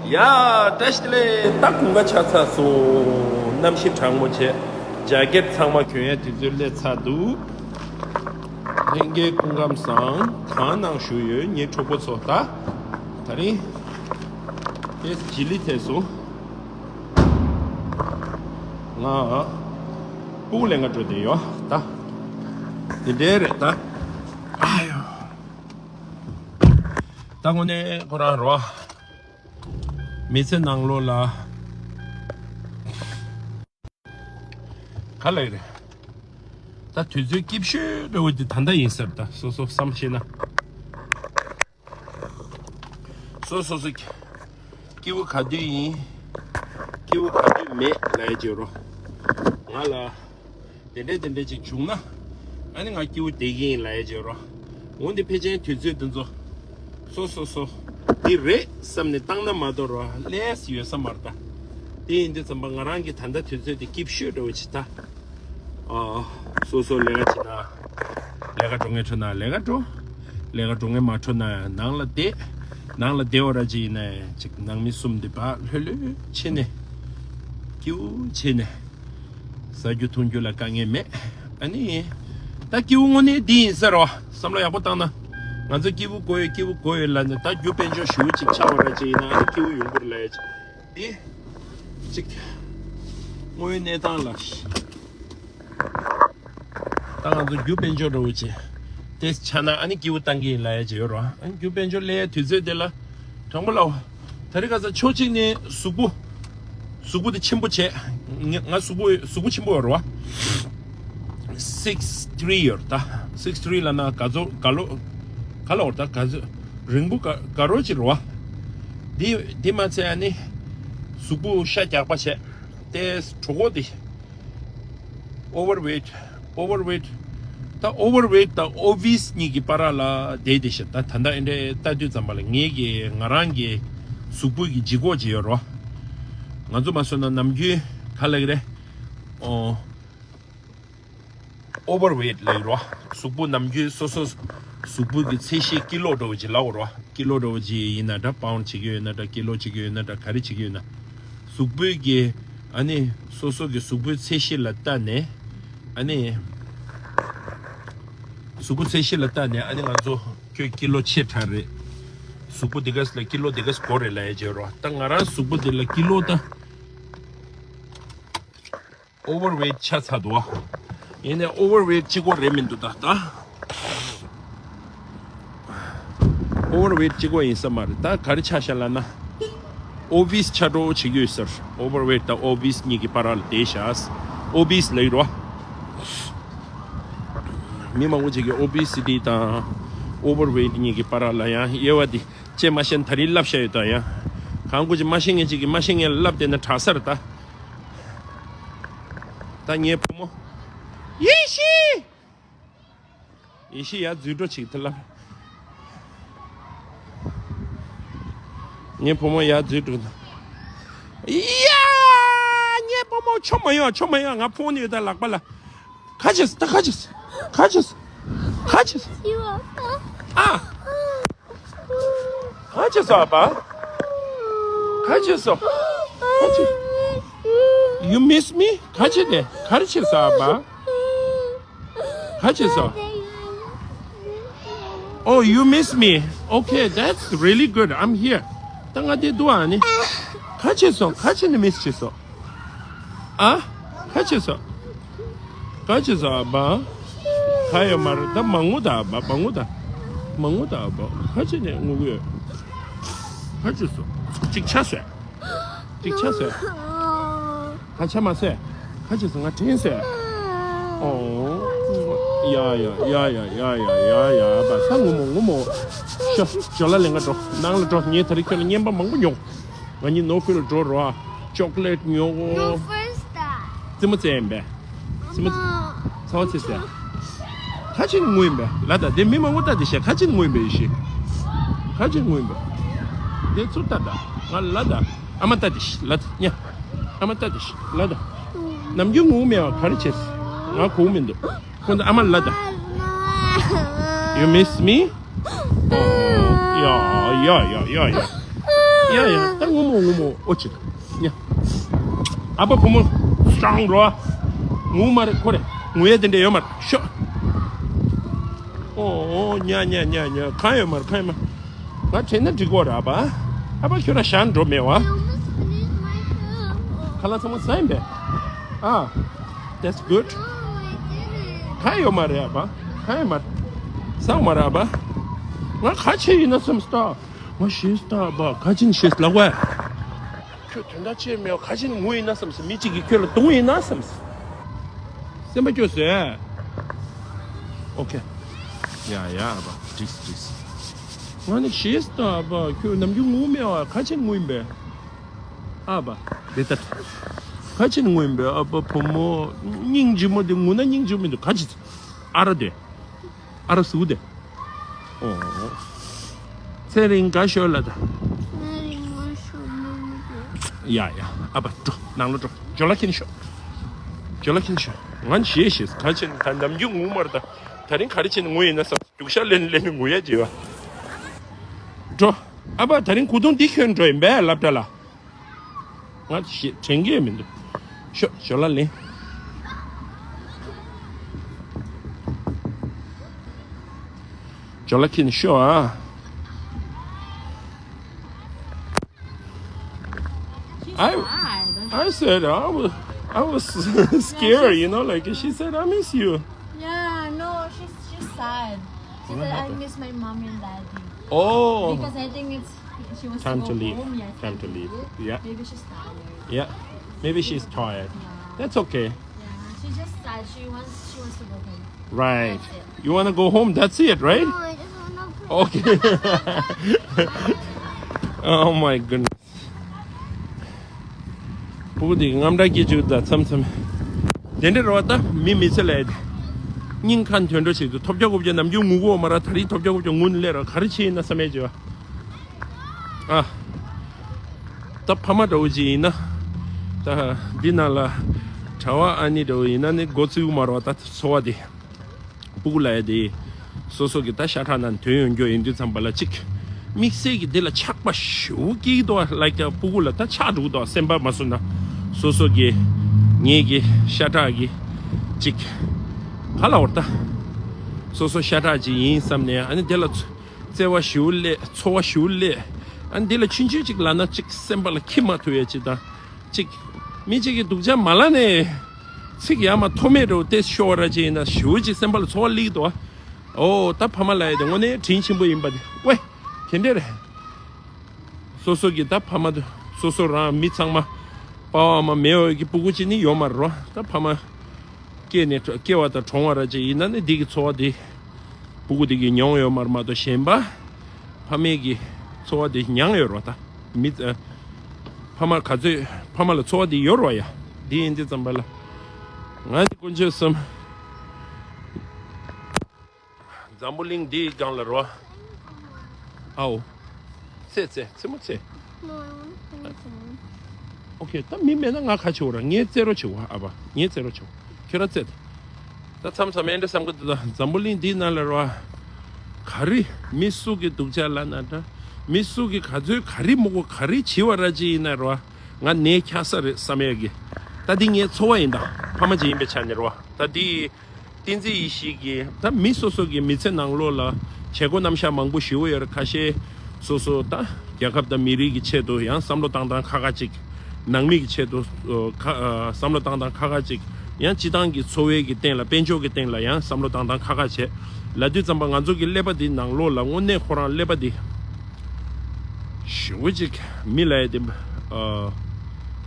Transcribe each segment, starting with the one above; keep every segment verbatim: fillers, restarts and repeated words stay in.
ཡ། བཀྲ་ཤིས་བདེ་ལེགས། ད་དགུན་ཁ་ཆགས་ཚར་སོང་། གནམ་གཤིས་གྲང་མོ་བྱས། ཇ་ཀེད་ཚང་མ་གྱོན་ཡ་དུས་ཚོད་སླེབས་ཚར་འདུག་ལྷན་རྒྱས་སྐུ་ཁམས་བཟང་། གང་གནང་བཞུགས་ཡོད་ངའི་གྲོགས་པོ་ཚོ། ད་ད་རིང་ཏེས་ཇི་ལི་ཐེ་སོང་། ང་སྤུ་གུ་ལེན་ག་འགྲོ་བསྡད་ཡོད་ད། དེ་འདྲའི་རེད་ད། ཨ་ཡོ། ད་དངོས་གནས་ཁོ་རང་རོ། མི་ཚེ་ནང་ལོགས་ལ་ག་ལ་རེད། ད་དུས་ཚོད་སྐྱིད་ཤོས་འདྲ་བོ་དེ་ད་ལྟ་ཡིན་ས་རེད་ད། སོ་སོ་བསམ་ཤེས་ན། སོ་སོ་སོ་སྐྱིད་པོ་ག་དུས་ཡིན། སྐྱིད་པོ་ག་དུས་མེད་ལབ་ཡ་བྱེད་རོགས། ང་ལ་དེ་འདྲས་དེ་འདྲས་ཅིག་བྱུང་ན། ཨ་ནི་ང་སྐྱིད་པོ་བསྡད་ཀྱི་ཡིན་ལབ་ཡ་བྱེད་རོགས། འོན་ཏེ་ཕལ་ཆེར་དུས་ཚོད་འདི་ཚོ་སོ་སོ་སོ་འདི་རེད་བསམ་ནས་བཏང་ན་མ་གཏོགས་རོ་ལས་ཡོད་ས་མ་རེད་ད། དེ་ཡིན་དུས་ཙམ་པ་ང་རང་གི་ད་ལྟ་དུས་ཚོད་དེ་སྐྱིད་ཤོས་འདྲ་བོ་ཅིག་ད། ཨ། སོ་སོ་ལས་ཀ་བྱེད་ན། ལས་ཀ་འགྲོ་མཁན་ཁྲོད་ན་ལས་ཀ་འགྲོ། ལས་ཀ་འགྲོ་མཁན་མ་འཕྲོད་ན་ནང་ལ་བསྡད། ནང་ལ་བསྡད་འོ་ར་ཅིག་ཡིན་ན་ཅིག་ནང་མི་གསུམ་འདི་བག་ལྷོད་ལྷོད་བྱས་ནས། སྐྱིད་པོ་བྱས་ནས། ཟ་རྒྱུ་འཐུང་རྒྱུ་ལ་དཀའ་ངལ་མེད། ཨ་ནི། ད་སྐྱིད་པོ་དངོས་གནས་འདི་ཡིན་ས་རོ། བསམ་བློ་ཡག་པོ་བཏང་ན། ང་ཚོ་སྐྱིད་པོ་དགོས་ཡོད་སྐྱིད་པོ་དགོས་ཡོད་ལབ་ནས་ད་རྒྱུ་དཔལ་འབྱོར་ཞེ་པོ་ཅིག་ཆགས་འོ་ར་ཅིག་ཡིན་ན་ཨ་ནི་སྐྱིད་པོ་ཡོང་གི་རེད་ལབ་ཡ་ཅིག་འདི། ཅིག་དངོས་ཡོད་གནས་སྟངས་ལ། ད་ང་ཚོ་རྒྱུ་དཔལ་འབྱོར་འདྲ་བོ་ཅིག་ཏེ་ཆ་ན་ཨ་ནི་སྐྱིད་པོ་བཏང་གི་ཡིན་ལབ་ཡ་ཅིག་ཡོད་རོ། ཨ་ནི་རྒྱུ་དཔལ་འབྱོར་སླེབས་ཡ་དུས་ཚོད་དེ་ལ། དྲང་པོ་ལབ། ད་རེས་ཁ་སང་ཕྱོགས་གཅིག་ནས་གཟུགས་པོ། གཟུགས་པོ་དེ་ཆེན་པོ་བྱས། ང་ང་གཟུགས་པོ་གཟུགས་པོ་ཆེན་པོ་ཡོད་རོ། six three ཡོད་རེད་ད། six three ལབ་ན་ག་ཚོད་ག་ལོ། ག་ལོ་རེད་ད་ག་ཚོད། རིང་པོ་ག་ག་རོ་ཅིག་རོ། འདི་འདི་མ་ཚད་ཨ་ནི། གཟུགས་པོ་ཤ་རྒྱགས་པ་བྱས། ཏེ་གྲོད་ཁོག་དེ། overweight overweight ད་overweight དང་obese གཉིས་ཀྱི་བར་ལ་བསྡད་དེ་ཤག་ད་ད་ལྟ་འདི་འདྲའི་ལྟ་དུས་ཙམ་པ་ལ་ངེད་ཀྱི་ང་རང་གི་གཟུགས་པོ་གི་ལྗིད་ཁོག་ཅིག་ཡོད་རོ། ང་ཚོ་མ་སོང་ན་ནམ་རྒྱུན་ག་ལབ་ཀྱི་རེད། ཨོ། overweight ལབ་ཀྱི་རོ། གཟུགས་པོ་ནམ་རྒྱུན་སོ་སོ་གཟུགས་པོ་གི་ཚད་གཞི་ཀི་ལོ་འདྲ་བོ་ཅིག་ལབ་དགོས་རོ། ཀི་ལོ་འདྲ་བོ་ཅིག་ཡིན་ན་འདྲ་pound བྱེད་ཀྱི་ཡོད་ན་འདྲ་ཀི་ལོ་བྱེད་ཀྱི་ཡོད་ན་འདྲ་ག་རེ་བྱེད་ཀྱི་ཡོད་ན། གཟུགས་པོའི་གི་ཨ་ནི་སོ་སོ་གི་གཟུགས་པོའི་ཚད་གཞི་ལ་ལྟ་ནས་ཨ་ནི་གཟུགས་པོ་ཚད་གཞི་ལ་ལྟ་ནས་ཨ་ནི་ང་ཚོ་ཁྱོད་ཀི་ལོ་ཆེ་དྲགས་རེད། གཟུགས་པོ་འདི་ག་ལ་ཀི་ལོ་འདི་ག་དགོས་རེད་ལབ་ཡ་བྱེད་རོ། ད་ང་རང་གཟུགས་པོ་འདི་ལ་ཀི་ལོ་ད། overweight ཆགས་ཚར་འདུག་ཨ། ཡིན་ནའི་overweight གཅིག་པོ་རེད་མི་འདུག་ད་ད། overweight གཅིག་པོ་ཡིན་ས་མ་རེད་ད་ག་རེ་ཆགས་ཤག་ལབ་ན། obese ཆགས་འགྲོ་བྱེད་ཀྱི་ཡོད་ཟེར། overweight དང་obese གཉིས་ཀྱི་བར་ལ་བསྡད་ཤག obese ལབ་ཀྱི་རོ། མི་མང་པོ་ཅིག་གིས་obesity དང་overweight གཉིས་ཀྱི་བར་ལ་ཡང་དབྱེ་བ་འདི་ཅེས་མ་ཤེས་ན་ད་རིང་བསླབ་བཞག་ཡོད་ད་ཡང་། གང་དགོས་ཅིག་མ་ཤེས་མཁན་ཅིག་གིས་མ་ཤེས་མཁན་ལ་བསླབ་བསྡད་ན་དྲག་ས་རེད་ད། ད་ངའི་བུ་མོ། ཡེ་ཤེས། ཡེ་ཤེས་ཡར་འཛུལ་འགྲོ་ཅིག་དེ་ལ། ངའི་བུ་མོ་ཡར་འཛུལ་འགྲོ་ན། ཡ། ངའི་བུ་མོ་ཆོ་མ་ཡོང་ཆོ་མ་ཡོང་ང་ཕོན་ཡོད་ད་ལག་པ་ལ། ག་ཅེས་ད་ག་ཅེས་ག་ཅེས་ག་ཅེས། ཨ། ག་ཅེས་སོ་ཨ་པ། ག་ཅེས་སོ། ག་ཅེས། You miss me? ག་ཅེས་དེ་ག་རེ་ཅེས་སོ་ཨ་པ། ག་ཅེས་སོ། Oh, you miss me? Okay, that's really good. I'm here. ད་ང་དེ་འདུག་ཨ་ནི། ག་ཅེས་སོ་ག་ཅེས་ནི་miss ཅེས་སོ། ཨ། ག་ཅེས་སོ། ག་ཅེས་སོ་ཨ་པ། ག་ཡོད་མ་རེད་ད་མ་ངུ་ད་ཨ་པ་མ་ངུ་ད། མ་ངུ་ད་ཨ་པ་ག་ཅེས་ནས་ངུ་གི་ཡོད། ག་ཅེས་སོ། ཅིག་ཆ་སོས། ཅིག་ཆ་སོས། ག་ཆ་མ་སོས། ག་ཅེས་སོ་ང་དྲན་སོས། ཨོ། ཡ་ཡ་ཡ་ཡ་ཡ་ཡ་ཡ་ཡ་པ་ད་ངུ་མོ་ངུ་མོ། ཤོ་ཇོ་ལ་ལེན་ག་འགྲོ་ནང་ལ་འགྲོ་ངས་ད་རེས་ཁྱོད་ལ་རྔན་པ་མང་པོ་ཉོ། ང་གཉིས་ནོར་ཕུལ་འགྲོ་རོགས། ཅོག་ལེཊ་ཉོ་གོ། ནོར་ཕུལ་སྟ། རྩེད་མོ་རྩེ་ཡིན་པས། རྩེད་མོ། ཚ་བ་ཚེ་ཟེར། ག་ཅིག་ངུ་ཡིན་པས་ལ་ད་དེ་མི་མང་པོ་ལྟ་དེ་ཤེས་ག་ཅིག་ངུ་ཡིན་པས་ཤེས། ག་ཅིག་ངུ་ཡིན་པས། དེ་ཚུར་ལྟ་ད་ང་ལ་ད་ཨ་མ་ལྟ་དེ་ཤེས་ལ་ད་ཉ། ཨ་མ་ལྟ་དེ་ཤེས་ལ་ད། ནམ་རྒྱུན་ངུ་མེད་པ་ག་རེ་བྱས། ང་གོ་མི་འདུག་ཁོང་ཚོ་ཨ་མ་ལ་ད། You miss me? Oh, yeah, yeah, yeah, yeah, yeah. ཡ་ཡ། ད་ངུ་མོ་ངུ་མོ། ཨོ་ཅིག་ཡ། ཨ་ཕ་བུ་མོ་སྲང་རོ། ངུ་མ་རེད་ཁོ་རེ། ངུ་ཡ་དེ་འདྲ་ཡོད་མ་རེད་ཤོ། ཨོ་ཨོ་ཉ་ཉ་ཉ་ཉ། གང་ཡོད་མ་རེད་གང་ཡོད་མ་རེད། ང་དྲན་ན་འགྲིག་གོ་རེད། ཨ་ཕ། ཨ་ཕ་ཁྱོད་རང་ཞག་འགྲོ་མེད་བ། ཁ་ལག་ཚང་མ་ཟ་ཡིན་པས། ཨ། That's good. གང་ཡོད་མ་རེད་ཨ་ཕ། གང་ཡོད་མ་རེད། ཟ་མ་རེད་ཨ་ཕ། ང་ག་ཆེ་ཡིན་ན་བསམ་སྟ། ང་ཞེས་ལྟ་བ་ག་ཅིན་ཞེས་ལབ་བས། ཁྱོད་དོན་དག་ཅི་མེད་པ་ག་ཅིན་ངུ་ཡིན་ན་བསམ་སོང་། མི་གཅིག་གིས་ཁྱོད་ལ་རྡུང་ཡིན་ན་བསམ་སོང་། སེམས་པ་སྐྱོ་ཟེར། ཨོ་ཁེ། ཡ་ཡ་ཨ་ཕ་འགྲིགས་འགྲིགས། ང་ནི་ཞེས་ལྟ་བ་ཁྱོད་ནམ་རྒྱུན་ངུ་མེད་པ་ག་ཅིན་ངུ་ཡིན་པས། ཨ་ཕ། དེ་ལྟར། ག་ཅིན་ངུ་ཡིན་པས་ཨ་ཕ་བུ་མོ། སྙིང་རྗེ་མོ་དེ་ངུ་ན་སྙིང་རྗེ་མི་འདུག་ག་ཅི། ཨ་ར་དེ། ཨ་ར་སུ་དེ། ཨོ། ཚེ་རིང་དགའ་ཤོས་ལ་ད། ཚེ་རིང་ངོ་ཤོ་མི་མི་དེ། ཡ་ཡ་ཨ་ཕ་འགྲོ་ནང་ལ་འགྲོ། ཇོ་ལ་ཁྱེར་ཤོག་ཇོ་ལ་ཁྱེར་ཤོག་ང་ཞེས་ཞེས་ག་ཅིན་ད་ནམ་རྒྱུན་ངུ་མར་ད། ད་རིང་ག་རེ་བྱས་ནས་ངུ་ཡིན་ན་བསམ། རྒྱུག་ཤར་ལེན་ལེན་ནས་ངུ་ཡ་བྱེད་པ། འགྲོ། ཨ་ཕ་ད་རིང་གོས་ཐུང་འདི་གྱོན་འགྲོ་ཡིན་པས་སློབ་གྲྭ་ལ། ང་ཞེས་དྲན་གྱི་མི་འདུག་ཤོག་ཇོ་ལ་ལེན། ཇོ་ལ་ཁྱེར་ཤོག་ཨ། I, I said I was, I was scared, you know, like she said, "I miss you." Yeah, no, she's she's sad. She said, "I miss my mommy and daddy." Oh. Because I think it's she wants to go home. Yeah, time to leave. Yeah. Maybe she's tired. Yeah. Maybe she's tired. Yeah. That's okay. Yeah, she's just sad. She wants she wants to go home. Right. That's it. You want to go home? That's it, right? No, I just want to. Okay. Oh my goodness. ཕྲུ་གུ་དེ་དངངས་སྐྲག་སྐྱེ་བཅུག་ད་མཚམས་མཚམས། དེ་འདྲ་རེད་བ། ད་མི་མི་ཚེ་ལ་ཡ་དེ། སྙིང་ཁ་འདོན་འགྲོ་བྱེད་དུ་ཐོབ་རྒྱག་གོ་བྱ་ནམ་རྒྱུན་ངུ་གོ་མ་ར། ད་རིང་ཐོབ་རྒྱག་གོ་བྱ་ངུ་ནས་སླེབས་ར། ག་རེ་བྱེད་ཡིན་ན་བསམ་ཡས་བྱེད་བ། ཨ། ད་ཕ་མ་འདྲ་བོ་ཅིག་ཡིན་ན། ད་འདི་ནང་ལ་གྲྭ་བ་ཨ་ནི་འདྲ་བོ་ཡིན་ན་ནི་མགོ་ཚོས་ཀྱི་མ་རེད་བ། ད་ཚོར་བ་དེ། སྤུ་གུ་ལ་ཡ་དེ། སོ་སོ་གི་ད་ཤ་ཁྲག་ནང་དོན་ཡོད་རྒྱུ་ཡིན་དུས་ཙམ་པ་ལ་གཅིག་དམིགས་བསལ་གྱི་འདི་ལ་ཆགས་པ་ཞེ་པོ་སྐྱེ་གི་འདུག་ལ་ཀྱ་སྤུ་གུ་ལ་ད་ཆགས་འགྲོ་གི་འདུག་སེམས་པ་མ་བཟོད་ན། སོ་སོ་གི། ངེད་ཀྱི་ཤ་ཁྲག་གི། གཅིག་ག་ལ་བར་ད། སོ་སོ་ཤ་ཁྲག་ཅིག་ཡིན་བསམ་ནས་ཨ་ནི་དེ་ལ་བརྩེ་བ་ཞེ་པོ་སླེབས། ཚོར་བ་ཞེ་པོ་སླེབས། ཨ་ནི་དེ་ལ་ཆུང་ཆུང་ཅིག་ལབ་ན་གཅིག་སེམས་པ་ལ་འཁྱེར་མ་ཐུབ་ཡ་ཅིག་དང་། གཅིག་མི་གཅིག་གི་སྡུག་ཅག་མ་ལབ་ནས། ཚིག་ཡ་མ་ཐོགས་མེད་འགྲོ་སྟེ་ཤོར་བ་ར་ཅིག་ཡིན་ན་ཞེ་པོ་ཅིག་སེམས་པ་ལ་ཚོར་བ་སླེབས་ཀྱི་འདུག་ཨོ་ད་ཕ་མ་ལབ་ཡ་དེ་དངོས་གནས་དྲིན་ཆེན་པོ་ཡིན་པ་དེ། ཝེ། དེ་འདྲས་རེད། སོ་སོ་གི་ད་ཕ་མ་དེ། སོ་སོ་རང་མི་ཚང་མ། པ་ཕ་མ་མེད་པའི་གི་སྤུ་གུ་ཅིག་ནི་ཡོད་མ་རེད་རོ། ད་ཕ་མ། སྐྱེས་ནས་སྐྱེ་བ་དང་གྲོངས་པ་ར་ཅིག་ཡིན་ན་ནི་འདི་གི་ཚོར་བ་དེ། སྤུ་གུ་དེ་གིས་མྱོང་ཡོད་མ་རེད་མ་གཏོགས་གཞན་པ། ཕ་མའི་གི་ཚོར་བ་དེ་མྱངས་ཡོད་རོ་ད། མི། ཨ། ཕ་མ་ག་ཚོད་ཕ་མ་ལ་ཚོར་བ་དེ་ཡོད་རོ་ཡ། འདི་ཡིན་དུས་ཙམ་པ་ལ། ང་ནི་དཀོན་མཆོག་གསུམ། འཛམ་བུ་གླིང་འདིའི་སྒང་ལ་རོ། ཨའོ། ཚེ་ཚེ་ཚེ་མོ་ཚེ། ཨོ་ཁེ། ད་མི་མེད་ན་ང་ག་བྱེད་འོ་ར། ངས་རྩེ་རོ་བྱེད་འོ་ཨ་ཕ། ངས་རྩེ་རོ་བྱེད་འོ། ཁྱོད་རང་རྩེ་ད། ད་མཚམས་མཚམས་ཨེ་འདྲ་བསམ་གི་འདུག་ད་འཛམ་བུ་གླིང་འདིའི་ནང་ལ་རོ། ག་རེ་མི་སུ་གི་སྡུག་ཅག་ལབ་ན་འདྲ། མི་སུ་གི་ག་ཚོད་ག་རེ་མོ་གོ་ག་རེ་བྱེད་པ་ར་ཅིག་ཡིན་ན་རོ། ང་ནད་འཁྱག་ས་རེད་བསམ་ཡས་གི། ད་འདི་ངའི་ཚོར་བ་ཡིན་ད། ཕ་མ་ཅིག་ཡིན་པའི་ཆ་ནས་རོ། ད་འདི། བསྟན་འཛིན་ཡེ་ཤེས་ཀྱིས་ད་མི་སོ་སོ་གི་མི་ཚེ་ནང་ལོགས་ལ་བྱེད་སྒོ་རྣམ་གཞག་མང་པོ་ཞེ་པོ་ཡོད་རེད། ཁ་ཤས་སོ་སོ་ད་རྒྱལ་ཁབ་དང་མི་རིགས་ཀྱི་ཆེད་དུ་ཡང་བསམ་བློ་བཏང་སྟངས་ཁག་ཁག་ཅིག་ནང་མི་གི་ཆེད་དུ་ཨ་ཁ་ཨ་བསམ་བློ་བཏང་སྟངས་ཁག་ཁག་ཅིག་ཡང་སྤྱི་བཏང་གི་འཚོ་བའི་གི་སྟེང་ལ་དཔལ་འབྱོར་གི་སྟེང་ལ་ཡང་བསམ་བློ་བཏང་སྟངས་ཁག་ཁག་བྱས། ལབ་དུས་ཙམ་པ་ང་ཚོ་གི་ཀླད་པ་འདི་ནང་ལོགས་ལ་དངོས་གནས་ཁོ་རང་ཀླད་པ་འདི། ཞེ་པོ་ཅིག་མི་ལ་ཡ་དེ། ཨ།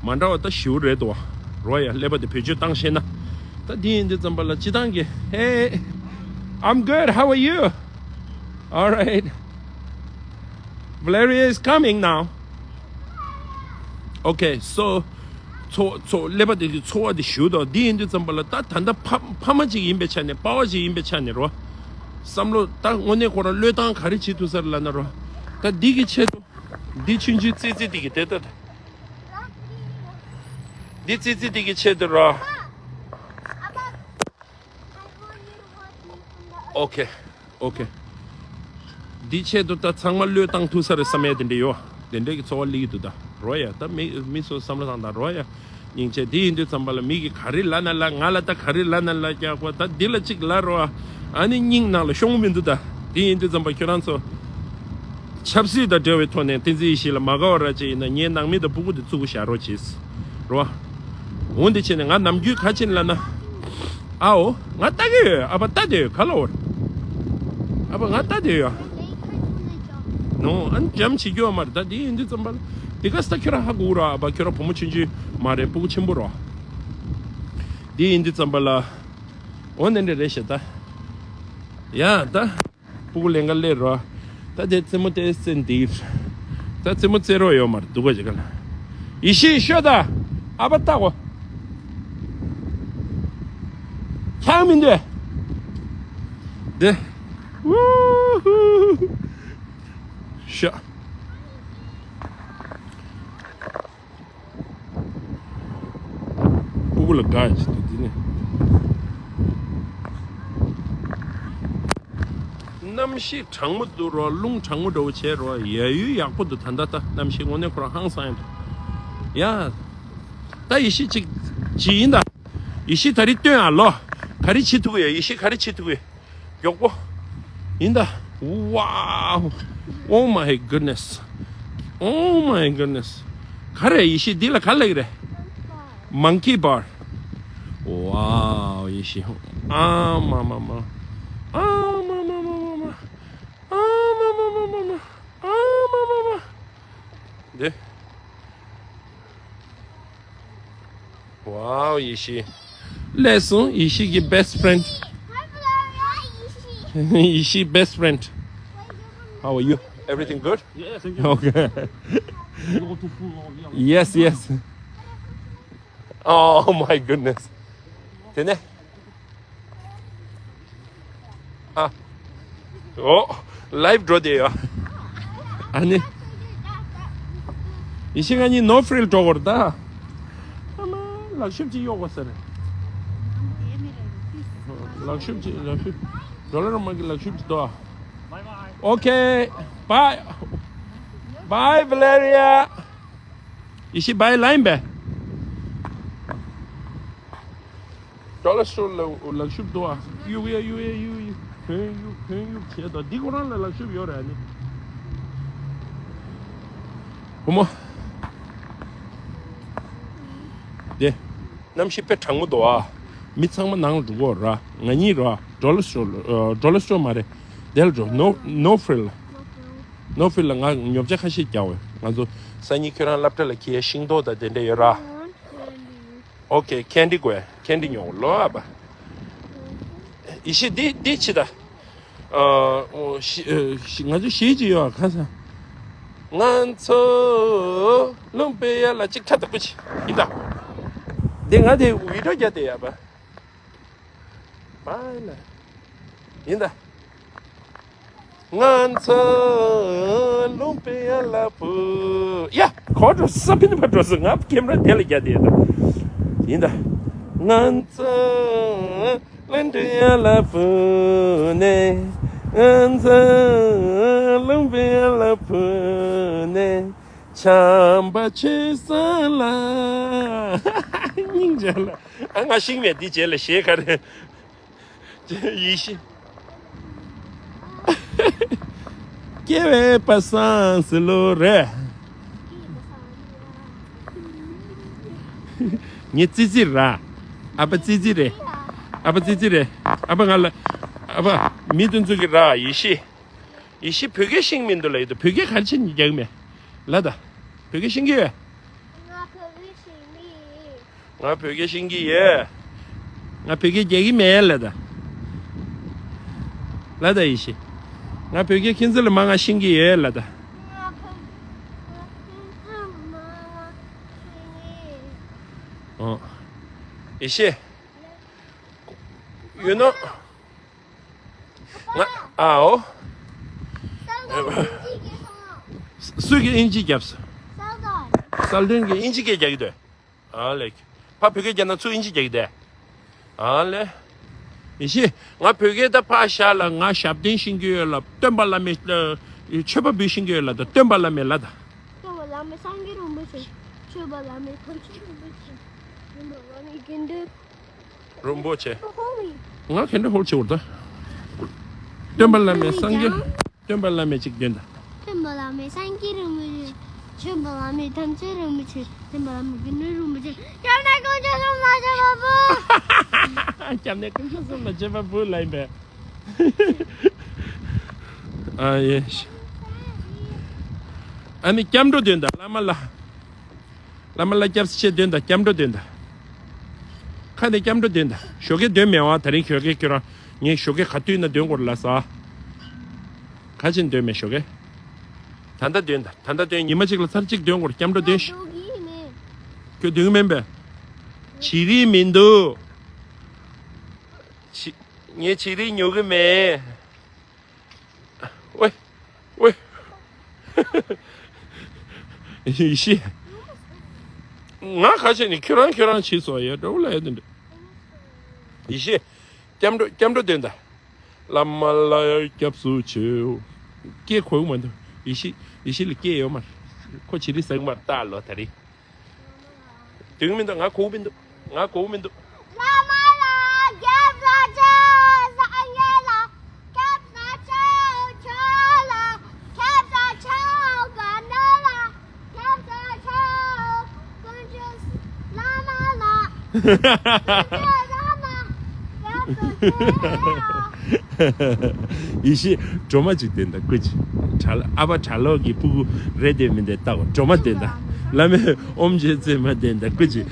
མ་འདྲ་བ་ད་ཞེ་པོ་རེད་དོ། རོ་ཡ་ཀླད་པ་དེ་བེད་སྤྱོད་བཏང་ཤེས་ན། ད་འདི་ཡིན་དུས་ཙམ་པ་ལ་སྤྱི་བཏང་གི། Hey, I'm good. How are you? All right. Valeria is coming now. Okay, so. ཚོ་ཚོ་ཀླད་པ་དེ་གི་ཚོར་བ་དེ་ཞུ་དོ། འདི་ཡིན་དུས་ཙམ་པ་ལ་ད་ད་ལྟ་ཕ་ཕ་མ་ཅིག་ཡིན་པའི་ཆ་ནས་པ་ཕ་ཅིག་ཡིན་པའི་ཆ་ནས་རོ། བསམ་བློ་ད་དངོས་གནས་ཁོ་རང་བློས་བཏང་ག་རེ་བྱེད་ཐུབ་ས་རེད་ལབ་ན་རོ། ད་འདི་གི་ཆེད་དུ། འདི་ཆུང་ཆུང་ཙི་ཙི་འདི་གི་དེ་ལྟ། འདི་ཙི་ཙི་འདི་གི་ཆེད་དུ་རོ། ཨོ་ཁེ། ཨོ་ཁེ། འདི་ཆེད་དུ་ད་ཚང་མ་བློས་བཏང་ཐུབ་ས་རེད་བསམ་ཡས་དེ་འདྲ་ཡོད། དེ་འདྲའི་གི་ཚོར་བ་སླེབས་ཀྱི་འདུག་ད་རོ་ཡ། ད་མི་མི་ཚོ་བསམ་བློ་བཏང་ད་རོ་ཡ། སྙིང་རྗེ། དེ་ཡིན་དུས་ཙམ་པ་ལ་མི་གི་ག་རེ་ལབ་ན་ལབ། ང་ལ་ད་ག་རེ་ལབ་ན་ལབ། རྒྱག་པ་ད་འདི་ལ་གཅིག་ལབ་རོ། ཨ་ནི་སྙིང་ནང་ལ་ཤོང་མི་འདུག་ད་དེ་ཡིན་དུས་ཙམ་པ་ཁྱོད་རང་ཚོ་ཆབ་སྲིད་དང་འབྲེལ་བའི་ཐོག་ནས་བསྟན་འཛིན་ཡེ་ཤེས་ལ་མ་དགའ་བ་ར་ཅིག་ཡིན་ན་ངའི་ནང་མི་དང་སྤུ་གུ་དེ་བཙུགས་བཞག་རོགས་གྱིས་རོ། འོན་ཏེ་བྱས་ནས་ང་ནམ་རྒྱུན་ག་ཕྱིན་ལབ་ན། ཨའོ། ང་ལྟ་གི་ཡོད། ཨ་ཕ་ལྟ་དེ་ཡོད་ག་ལ་འོར། ཨ་ཕ་ང་ལྟ་དེ་ཡོད། ནོ། ཨ་ནི་འཇམ་བྱེད་རྒྱུ་མ་རེད། ད་དེ་ཡིན་དུས་ཙམ་པ་ལ་དེ་ག་ས་ཁྱོད་རང་ཧ་གོ་ར། ཨ་ཕ་ཁྱོད་རང་བུ་མོ་ཆུང་ཆུང་མ་རེད། སྤུ་གུ་ཆེན་པོ་རོ། དེ་ཡིན་དུས་ཙམ་པ་ལ་འོ་ནན་རེ་རེ་ཞེ་ད། ཡ་ད། སྤུ་གུ་ལེན་ག་སླེབས་རོ། ད་དེ་རྩེད་མོ་དེ་རྩེ་འདིར། ད་རྩེད་མོ་རྩེ་རོགས་ཡོད་མ་རེད་འདུག་ག་ཅིག་ག་ལ། ཡེ་ཤེས་ཤོད་ད། ཨ་ཕ་ལྟ་གོ། ཁྱང་མི་འདུག་དེ། ཝུ་ཧུ། ཤ། སྤུ་གུ་ལ་དགའ་ཅིག་འདུག་འདི་ནི། གནམ་གཤིས་གྲང་མོ་འདུག་རོ། རླུང་གྲང་མོ་འདྲ་བོ་བྱས་རོ། ཡ་ཡུལ་ཡག་པོ་འདུག་ད་ལྟ་ད་གནམ་གཤིས་དངོས་གནས་ཁོ་རང་ཧང་སང་ཡ་འདུག་ཡ། ད་ཡེ་ཤེས་ཅིག་ཅིག་ཡིན་ད། ཡེ་ཤེས་ད་རིང་སྟོན་ཨ་ལོ། ག་རེ་བྱེད་ཐུབ་ཀྱི་ཡོད། ཡེ་ཤེས་ག་རེ་བྱེད་ཐུབ་ཀྱི་ཡོད། མགྱོགས་པོ། ཡིན་ད། Wow. Oh my goodness. Oh my goodness. ག་རེ་ཡེ་ཤེས་འདི་ལ་ག་ལབ་ཀྱི་རེད། Monkey bar. Wow. ཡེ་ཤེས། ཨ་མ་མ་མ། ཨ་མ་མ་མ་མ་མ། ཨ་མ་མ་མ་མ་མ། ཨ་མ་མ་མ། འདི། Wow, ཡེ་ཤེས། སླེབས་སོང་ཡེ་ཤེས་ཀྱི་best friend. ཡེ་ཤེས་best friend. How are you? Everything good? Yeah, thank you. Okay. You want to fool all, yeah. Yes, yes. Oh my goodness. དེ་ནས། ཨ། ཨོ། ལའིབ་འགྲོ་བསྡད་ཡོད། ཨ་ནི། ཡེ་ཤེས་ང་གཉིས་ནོ་ཕྲིལ་འགྲོ་དགོས་རེད་ད། ཨ་མ། ལག་ཤུབས་ཅིག་གཡོག་དགོས་ས་རེད། ལག་ཤུབས་ཅིག་ལག་ཤུབས། ཌོ་ལར་མ་གི་ལག་ཤུབས་ཅིག་འདུག་ཨ། Okay. Bye. Bye, Valeria. ཡེ་ཤེས་བྷའི་ལབ་ཡིན་པས། ཌོ་ལར་སི་ཊོར་ལ་ལག་ཤུབས་འདུག་ཨ། གཡུག་ཡ་གཡུག་ཡ་གཡུག་ཡ། གྱོན་གཡུག་གྱོན་གཡུག་བྱས་དང་འདི་ཁོ་རང་ལ་ལག་ཤུབས་ཡོད་རེད་ཨ་ནི། བུ་མོ། དེ། གནམ་གཤིས་དཔེ་གྲང་མོ་འདུག་ཨ། མི་ཚང་མ་ནང་ལ་འགྲོ་གི་ཡོད་ར། ང་གཉིས་ར། ཌོ་ལར་སི་ཊོར་ལ། ཨ། ཌོ་ལར་སི་ཊོར་མ་རེད། དེ་ལ་འགྲོ། ནོ་ནོ་ཕྲིལ་ལ། ནོ་ཕྲིལ་ལ་ང་ཉོ་ཆ་ཁ་ཤས་རྒྱག་འོས། ང་ཚོ་སང་ཉིན་ཁྱོད་རང་སློབ་གྲྭ་ལ་འཁྱེར་ཤིང་ཏོག་དང་དེ་འདྲ་ཡོད་ར། Okay, candy དགོས། candy ཉོ་ལོ་ཨ་ཕ། ཡེ་ཤེས་འདི་འདི་ཕྱི་ད། ཨ། ཨོ་ཤི་ཨ་ཤི་ང་ཚོ་ཤི་ཅི་ཡོད་ཁ་ས། ང་ཚོ་ལུང་པའི་ཡ་ལ་ཅིག་ཁྲ་ད་པུ་ཆི་ཡིན་ད། འདི་ང་དེ་བི་ཌིའོ་རྒྱག་དེ་ཡ་ཕ། བྷའི་ལ། ཡིན་ད། ང་ཚོ་ལུང་པའི་ཡ་ལ་བུ། ཡ། གོ་འགྲོ་ས་ཕིན་པ་འགྲོ་སོང་། ང་ཁེམ་ར་དེ་ལ་རྒྱག་དེ་ཡ་ད། ཡིན་ད། ང་ཚོ་ལུང་པའི་ཡ་ལ་བུ་ནས། ང་ཚོ་ལུང་པའི་ཡ་ལ་བུ་ནས། བྱམས་པ་ཆོས་ས་ལ། སྙིང་རྗེ་ལ། ཨ་ང་ཤིང་མེད་འདི་རྗེས་ལ་གཞས་ག་རེ། ཡེ་ཤེས། སྐྱེ་བའི་པ་སངས་སུ་ལོ་རེད། ངས་ཙི་ཙི་ར། ཨ་ཕ་ཙི་ཙི་རེད། ཨ་ཕ་ཙི་ཙི་རེད། ཨ་ཕ་ང་ལ། ཨ་ཕ་མི་དེ་ཚོ་གི་ར་ཡེ་ཤེས། ཡེ་ཤེས་བོད་སྐད་ཤེས་མི་འདུག་ལ་ཡོད་དོ། བོད་སྐད་ག་རེ་བྱས་ནས་རྒྱག་མེད། ལ་ད། བོད་སྐད་ཤེས་ཀྱི་ཡོད། ང་བོད་སྐད་ཤེས་མི། ང་བོད་སྐད་ཤེས་ཀྱི་ཡོད། ང་བོད་སྐད་རྒྱག་གི་མེད་ལ་ད། ལ་ད་ཡེ་ཤེས། ང་བོད་སྐད་ཁྱེད་ཚོ་ལས་མང་ང་ཤེས་ཀྱི་ཡོད་ལ་ད། ང་བོད་ང་ཁྱེད་ཚོ་མང་ང་ཤེས་ཀྱི་ཡོད། ཨོ། ཡེ་ཤེས། ཡོད་ནོ། ང་། ཨའོ། སུས་ཀྱིས་དབྱིན་ཇི་བརྒྱབ་སོང་། གསལ་སྒྲོན་གྱིས་དབྱིན་ཇི་སྐད་རྒྱག་གི་འདུག་ཨ་ལེ། ཕ་བོད་སྐད་རྒྱག་ན་ཚུར་དབྱིན་ཇི་རྒྱག་གི་འདུག་ཨ་ལེ། ཡེ་ཤེས། ང་བོད་སྐད་ད་ཕ་ཤ་ལ་ང་ཞབས་བརྟན་ཤེས་ཀྱི་ཡོད་ལ། སྟོན་པ་བླ་མའི་མཆོད་པ་འབུལ་ཤེས་ཀྱི་ཡོད་ལ་ད། སྟོན་པ་བླ་མའི་ལ་ད། སངས་རྒྱས་རིན་པོ་ཆེ། ཆོས་པ་བླ་མེད་ཐམས་ཅད་རིན་པོ་ཆེ། སྟོན་པ་བླ་མེད་དགེ་འདུན། རིན་པོ་ཆེ། ཧོ་ཧོ་མི། ང་ག་འདྲ་ཧོལ་ཆེ་བར་ད། སྟོན་པ་བླ་མེད་སངས་རྒྱས། སྟོན་པ་བླ་མེད་ཅིག་འདོན་ད། སྟོན་པ་བླ་མེད་སངས་རྒྱས་རིན་པོ་ཆེ། ཆོས་པ་བླ་མེད་ཐམས་ཅད་རིན་པོ་ཆེ། སྟོན་པ་བླ་མེད་དགེ་འདུན་རིན་པོ་ཆེ། སྐྱབས་གནས་དཀོན་མཆོག་གསུམ་ལ་མཆོད་པ་འབུལ། སྐྱབས་གནས་དཀོན་མཆོག་གསུམ་ལ་མཆོད་པ་འབུལ་ལ་ཡིན་པས། ཨ་ཡེ། ཨ་ནི་སྐྱབས་འགྲོ་འདོན་ད་བླ་མ་ལ། བླ་མ་ལ་སྐྱབས་སུ་མཆི་འདོན་དང་སྐྱབས་འགྲོ་འདོན་དང་། ཁ་ནས་སྐྱབས་འགྲོ་འདོན་དང་། ཞོགས་ཀས་འདོན་མེད་པ། དེ་རིང་ཞོགས་ཀས་ཁྱོད་རང་ངས་ཞོགས་ཀས་ག་དུས་ན་འདོན་དགོས་རེད་ལབ་ཟེར། ག་ཅིག་འདོན་མེད་ཞོགས་ཀས། ད་ལྟ་འདོན་དང་། ད་ལྟ་འདོན། ཉི་མ་གཅིག་ལ་ཚར་གཅིག་འདོན་དགོས་རེད། སྐྱབས་འགྲོ་འདོན་ཤིག་ཁྱོད་འདོན་མིན་པས། བྱེད་རིན་མི་འདུག་བྱེད། ངས་བྱེད་རིན་ཉོ་གི་མེད། ཝེ། ཝེ། ཡེ་ཤེས། ང་ཁ་ཤས་ནི་ཁྱོད་རང་ཁྱོད་རང་བྱས་སོང་ཡ། འགྲོ་ལ་ཡ་དེ་འདྲ། ཡེ་ཤེས། སྐྱབས་འགྲོ་སྐྱབས་འགྲོ་འདོན་དང་། བླ་མ་ལ་སྐྱབས་སུ་མཆིའོ། སྐད་གོ་གི་མ་འདུག་ཡེ་ཤེས། ཡེ་ཤེས་ལ་སྐད་ཡོད་མ་རེད། ཁོ་བྱེད་རིན་ཟ་གི་མ་རེད་ད་ལོ་ད་རེས། འདོན་གི་མི་འདུག་ང་གོ་གི་མི་འདུག་ང་གོ་གི་མི་འདུག་བླ་མ་ལ་སྐྱབས་སུ་མཆིའོ། སངས་རྒྱས་ལ་སྐྱབས་སུ་མཆིའོ། ཆོས་ལ་སྐྱབས་སུ་མཆིའོ། དགེ་འདུན་ལ་སྐྱབས་སུ་མཆིའོ། དཀོན་མཆོག་བླ་མ་ལ། དཀོན་མཆོག་བླ་མ། ཡེ་ཤེས། སྒྲོལ་མ་གཅིག་འདོན་དང་སྐུ་མཁྱེན། གྲྭ་ལ་ཨ་ཕ་གྲྭ་ལོག་གི་སྤུ་གུ་རེད་དེ་མིན་དེ་ལྟ་གོ། སྒྲོལ་མ་འདོན་དང་། བླ་མས་ཨོཾ་རྗེ་བཙུན་མ་འདོན་དང་སྐུ་མཁྱེན།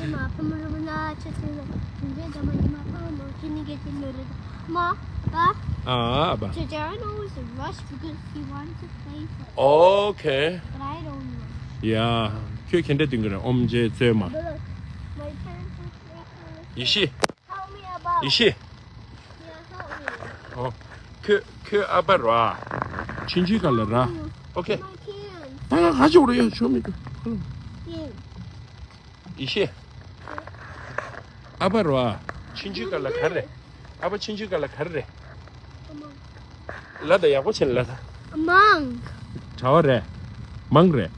Okay. Yeah. ཁྱོད་ག་འདྲ་འདོན་གི་རེད། ཨོཾ་རྗེ་བཙུན་མ། ཡེ་ཤེས། ཡེ་ཤེས། ཨོ། ཁྱོད་ཁྱོད་ཨ་ཕ་ར། ཆུང་ཆུང་ག་ལ་ར། Okay. ད་ང་ག་ཅོག་རེ་ཡོད་ཆོ་མི་འདུག་ཡེ་ཤེས། ཨ་ཕ་ར། ཆུང་ཆུང་ག་ལ་ག་རེ། ཨ་ཕ་ཆུང་ཆུང་ག་ལ་ག་རེ། ལ་ད་ཡག་པོ་བྱས་ལ་ད། མང་། གྲྭ་པ་རེད། མང་རེད།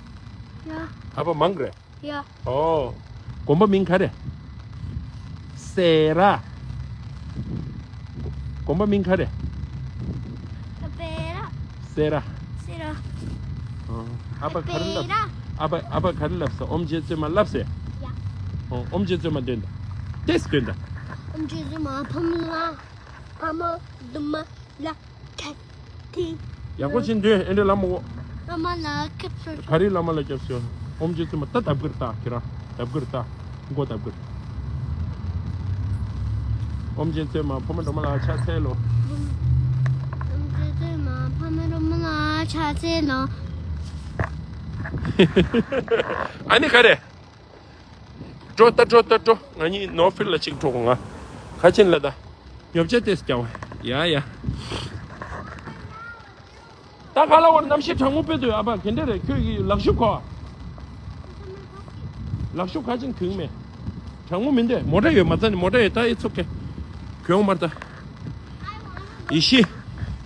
ཡ། ཨ་ཕ་མང་རེད། ཡ། ཨོ། དགོན་པ་མིང་ག་རེ། སེ་ར། དགོན་པ་མིང་ག་རེ། སྤེ་ར། སེ་ར། སེ་ར། ཨོ། ཨ་ཕ་ག་རེ་ལབ། སྤེ་ར། ཨ་ཕ་ཨ་ཕ་ག་རེ་ལབ་ས། ཨོཾ་རྗེ་བཙུན་མ་ལབ་སེ། ཡ། ཨོ། ཨོཾ་རྗེ་བཙུན་མ་འདོན་དང་། ཏེས་འདོན་དང་། ཨོཾ་རྗེ་བཙུན་མ་ཕ་མ་ལ། ཕ་མ་དུ་མ་ལ། ཁ་ཐི། ཡག་པོ་ཅིག་འདོན། ཨེ་འདྲ་ལ་མོ། བླ་མ་ལ་སྐྱབས་སུ། ག་རེ་བླ་མ་ལ་སྐྱབས་སུ། ཨོཾ་རྗེ་བཙུན་མ་ད་ལྡབ་གིར་ལྟ་ཁྱེད་རང་། ལྡབ་གིར་ལྟ། མགོ་ལྡབ་གིར། ཨོཾ་རྗེ་བཙུན་མ་ཕོ་མོ་སྒྲོལ་མ་ལ་ཕྱག་འཚལ་ལོ། ཨོཾ་རྗེ་བཙུན་མ་ཕོ་མོ་སྒྲོལ་མ་ལ་ཕྱག་འཚལ་ལོ། ཨ་ནི་ག་རེ། འགྲོ་ད་འགྲོ་ད་འགྲོ། ང་གཉིས་ནོ་ཕིལ་ལ་གཅིག་འགྲོ་དགོས། ང་ག་ཕྱིན་ལ་ད། ཉོ་ཆ་ཏེས་ཀྱང་། ཡ་ཡ། ད་ག་ལ་བར་གནམ་གཤིས་གྲང་མོ་དཔེ་འདུག་ཨ་ཕ་ག་འདྲ་རེད། ཁྱོད་ཀྱི་ལག་ཤུབས་གོ། ལག་ཤུབས་ག་ཅིག་གྱོན་མེད། གྲང་མོ་མི་འདུག་མོ་ཊ་ཡོད་མ་རྩ་ནི་མོ་ཊ་ཡོད་ད། ཨེ་ཚོགས་ཀྱི་གྱོན་མར་ད། ཡེ་ཤེས།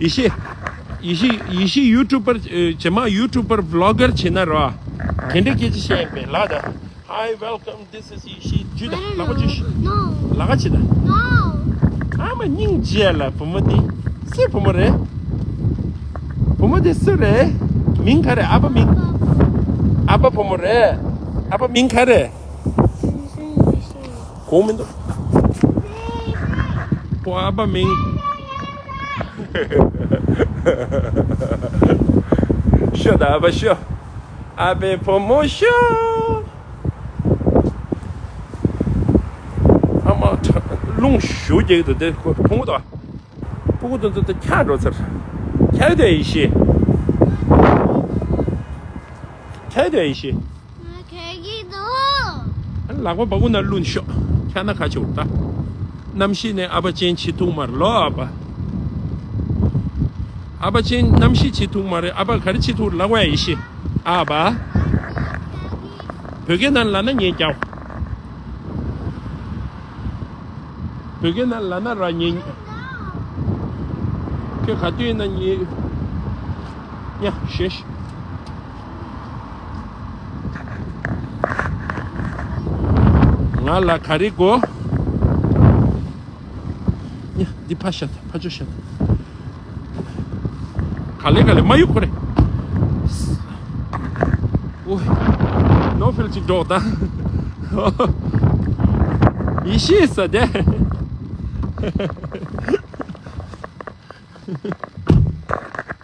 ཡེ་ཤེས། ཡེ་ཤེས། ཡེ་ཤེས་ཡུ་ཊུབ་པར། ཨེ། རྗེས་མ་ཡུ་ཊུབ་པར་བི་ལོག་གར་བྱེད་ན་རོ། དེ་འདྲའི་སྐད་ཆ་བཤད་ཡིན་པས་ལགས་ད། Hi, welcome. This is ཡེ་ཤེས་ཇུ་ད། ལག་པ་ཇུ་ཤི། No. ལག་པ་ཇི་ད། No. ཨ་མ་སྙིང་རྗེ་ལ་བུ་མོ་དེ། སུའི་བུ་མོ་རེད། བུ་མོ་དེ་སུ་རེད། མིང་ག་རེད། ཨ་ཕ་མིང་། ཨ་ཕ་བུ་མོ་རེད། ཨ་ཕ་མིང་ག་རེད། གོ་མི་འདུག་ཁོ་ཨ་ཕ་མིང་། ཤོ་ད་ཨ་ཕ་ཤོ། ཨ་ཕའི་བུ་མོ་ཤོ། ཨ་མ་ཁྲ་རླུང་ཞུ་རྒྱག་གི་འདུག་དེ་ཁོ་ཕུང་པོ་དང་། ཕུང་པོ་དང་དུ་དུ་འཁྱག་འགྲོ་ཚར། འཁྱག་དེ་ཡེ་ཤེས། འཁྱག་དེ་ཡེ་ཤེས། ང་ཁྱེར་གྱི་འདུག་ལག་པ་བ་གུ་ན་བླུགས་ཤོག་འཁྱག་ན་ཁ་ཆེ་བོ་ད། གནམ་གཤིས་ནས་ཨ་ཕ་ཅན་ཆི་ཐུག་མར་ལོ་ཨ་ཕ། ཨ་ཕ་ཅན་གནམ་གཤིས་ཆི་ཐུག་མ་རེད། ཨ་ཕ་ག་རེ་ཆི་ཐུག་ལབ་བ་ཡེ་ཤེས། ཨ་ཕ། བོད་སྐད་ནང་ལབ་ན་ངས་རྒྱག་བོད་སྐད་ནང་ལབ་ན་ར་ཉན། ཁྱོད་ག་དུས་ཡིན་ན་ཉན། ཉ་ཤེས། ང་ལ་ག་རེ་དགོས། ཉ། འདི་ཕ་ཤ་ད། ཕ་ཅོ་ཤ་ད། ག་ལེ་ག་ལེ་མ་གཡུག་ཁོ་རེ། ཨོ། ནོ་ཕིལ་ཅིག་འགྲོ་ད། ཡེ་ཤེས་ས་དེ།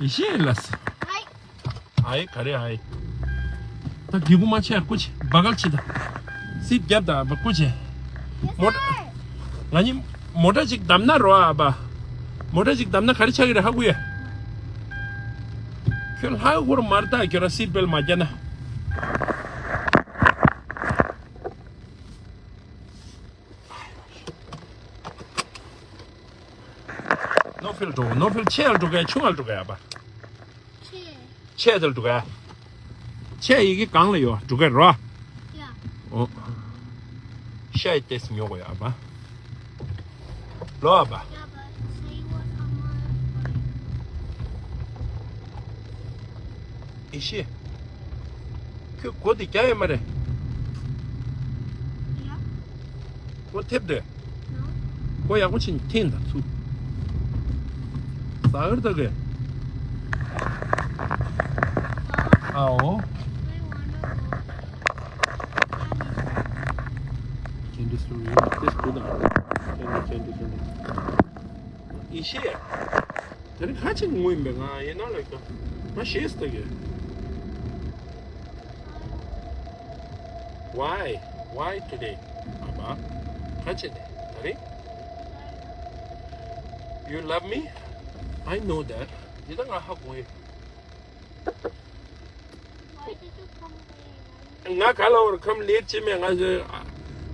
ཡེ་ཤེས་ལ་ས། ཨའི། ག་རེ་ཨའི། ད་སྒྱིད་པུ་མ་ཆེ་སྐུ་ཆེ་བ་གལ་ཆེ་ད། སིབ་རྒྱབ་ད་བ་སྐུ་ཆེ། མོ་ཊ། ང་གཉིས་མོ་ཊ་ཅིག་བསྡམས་ན་རོ་ཨ་བ། མོ་ཊ་ཅིག་བསྡམས་ན་ག་རེ་ཆགས་ཀྱི་རེད་ཧ་གོ་ཡ། ཁྱོད་ལྷག་གོ་ར་མར་ད་ཁྱོད་ར་སིབ་བེལ་མ་རྒྱབ་ན། ནོ་ཕིལ་འགྲོ། ནོ་ཕིལ་ཆེ་ཡར་འགྲོ་ག་ཆུང་ཡར་འགྲོ་ག་ཡ་པ། ཆེ། ཆེ་དེར་འགྲོ་ག་ཆེ་ཡི་གེ་གང་ལ་ཡོད་འགྲོ་ག་རོ། ཡ། ཨོ། ཤ་ཡི་ཏེས་ཉོ་ག་ཡ་པ། ལོ་ཨ་པ། ཡ་པ། Say what am I? ཨི་ཤེ། ཁྱོད་གོ་དེ་རྒྱ་ཡོད་མ་རེད། ཡ། ཁོ་ཐེབས་དེ། ཁོ་ཡག་པོ་ཕྱིན་འཐེན་དང་ཚུ། ཟ་གར་ད་གེ། ཨའོ། ཁྱེད་འདི་སུ་ཡིན་ཏེ་སུ་དང་། ཁྱེད་འདི་ཁྱེད་འདི་ཁྱེད་འདི། ཨི་ཤེ། དེ་རིང་ཁ་ཆེ་ངུ་ཡིན་པས་ང་ཡིན་ན་ལ་ཀ་ང་ཤེས་ད་གེ། Why? Why today? ཨ་ཕ། ག་བྱས་ནས་ད་རེས། You love me? I know that. འདི་ད་ང་ཧ་གོ་ཡི། Why did you come late? ང་ག་ལ་བར་ཁམས་ལེད་ཅེས་མེད། ང་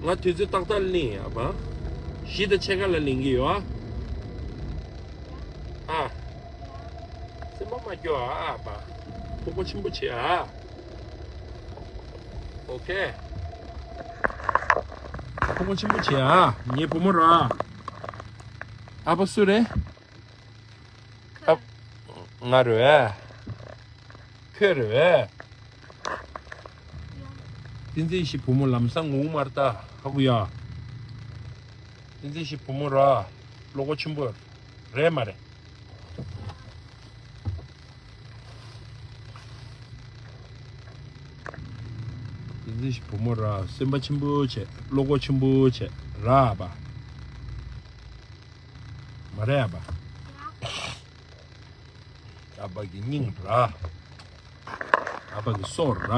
ང་དུས་ཚོད་ཏག་ཏག་ལེན་ཨ་ཕ། བཞི་དང་ཕྱེད་ཀ་ལ་ལེན་གི་ཡོད་ཨ། ཨ། སེམས་པ་མ་སྐྱོ་ཨ་ཨ་ཕ། ཕྲུ་གུ་ཆེན་པོ་བྱེད་ཨ། ཨོ་ཁེ། ཕྲུ་གུ་ཆེན་པོ་བྱེད་ཨ། ངའི་བུ་མོ་ར། ཨ་ཕ་སུ་རེད། ཨ། ང་རེད། ཁྱོད་རེད། བསྟན་འཛིན་ཞིག་བུ་མོ་ལམ་སང་ངུ་མར་ལྟ་ཧ་གོ་ཡ། བསྟན་འཛིན་ཞིག་བུ་མོ་ར། བློ་ཁོག་ཆེན་པོ་རེད་མ་རེད། བསྟན་འཛིན་ཞིག་བུ་མོ་ར། སེམས་པ་ཆེན་པོ་བྱས། བློ་ཁོག་ཆེན་པོ་བྱས་ར་པ། མ་རེད་ཨ་ཕ། ཨ་ཕ་གི་སྙིང་ར། ཨ་ཕ་གི་སྲོག་ར།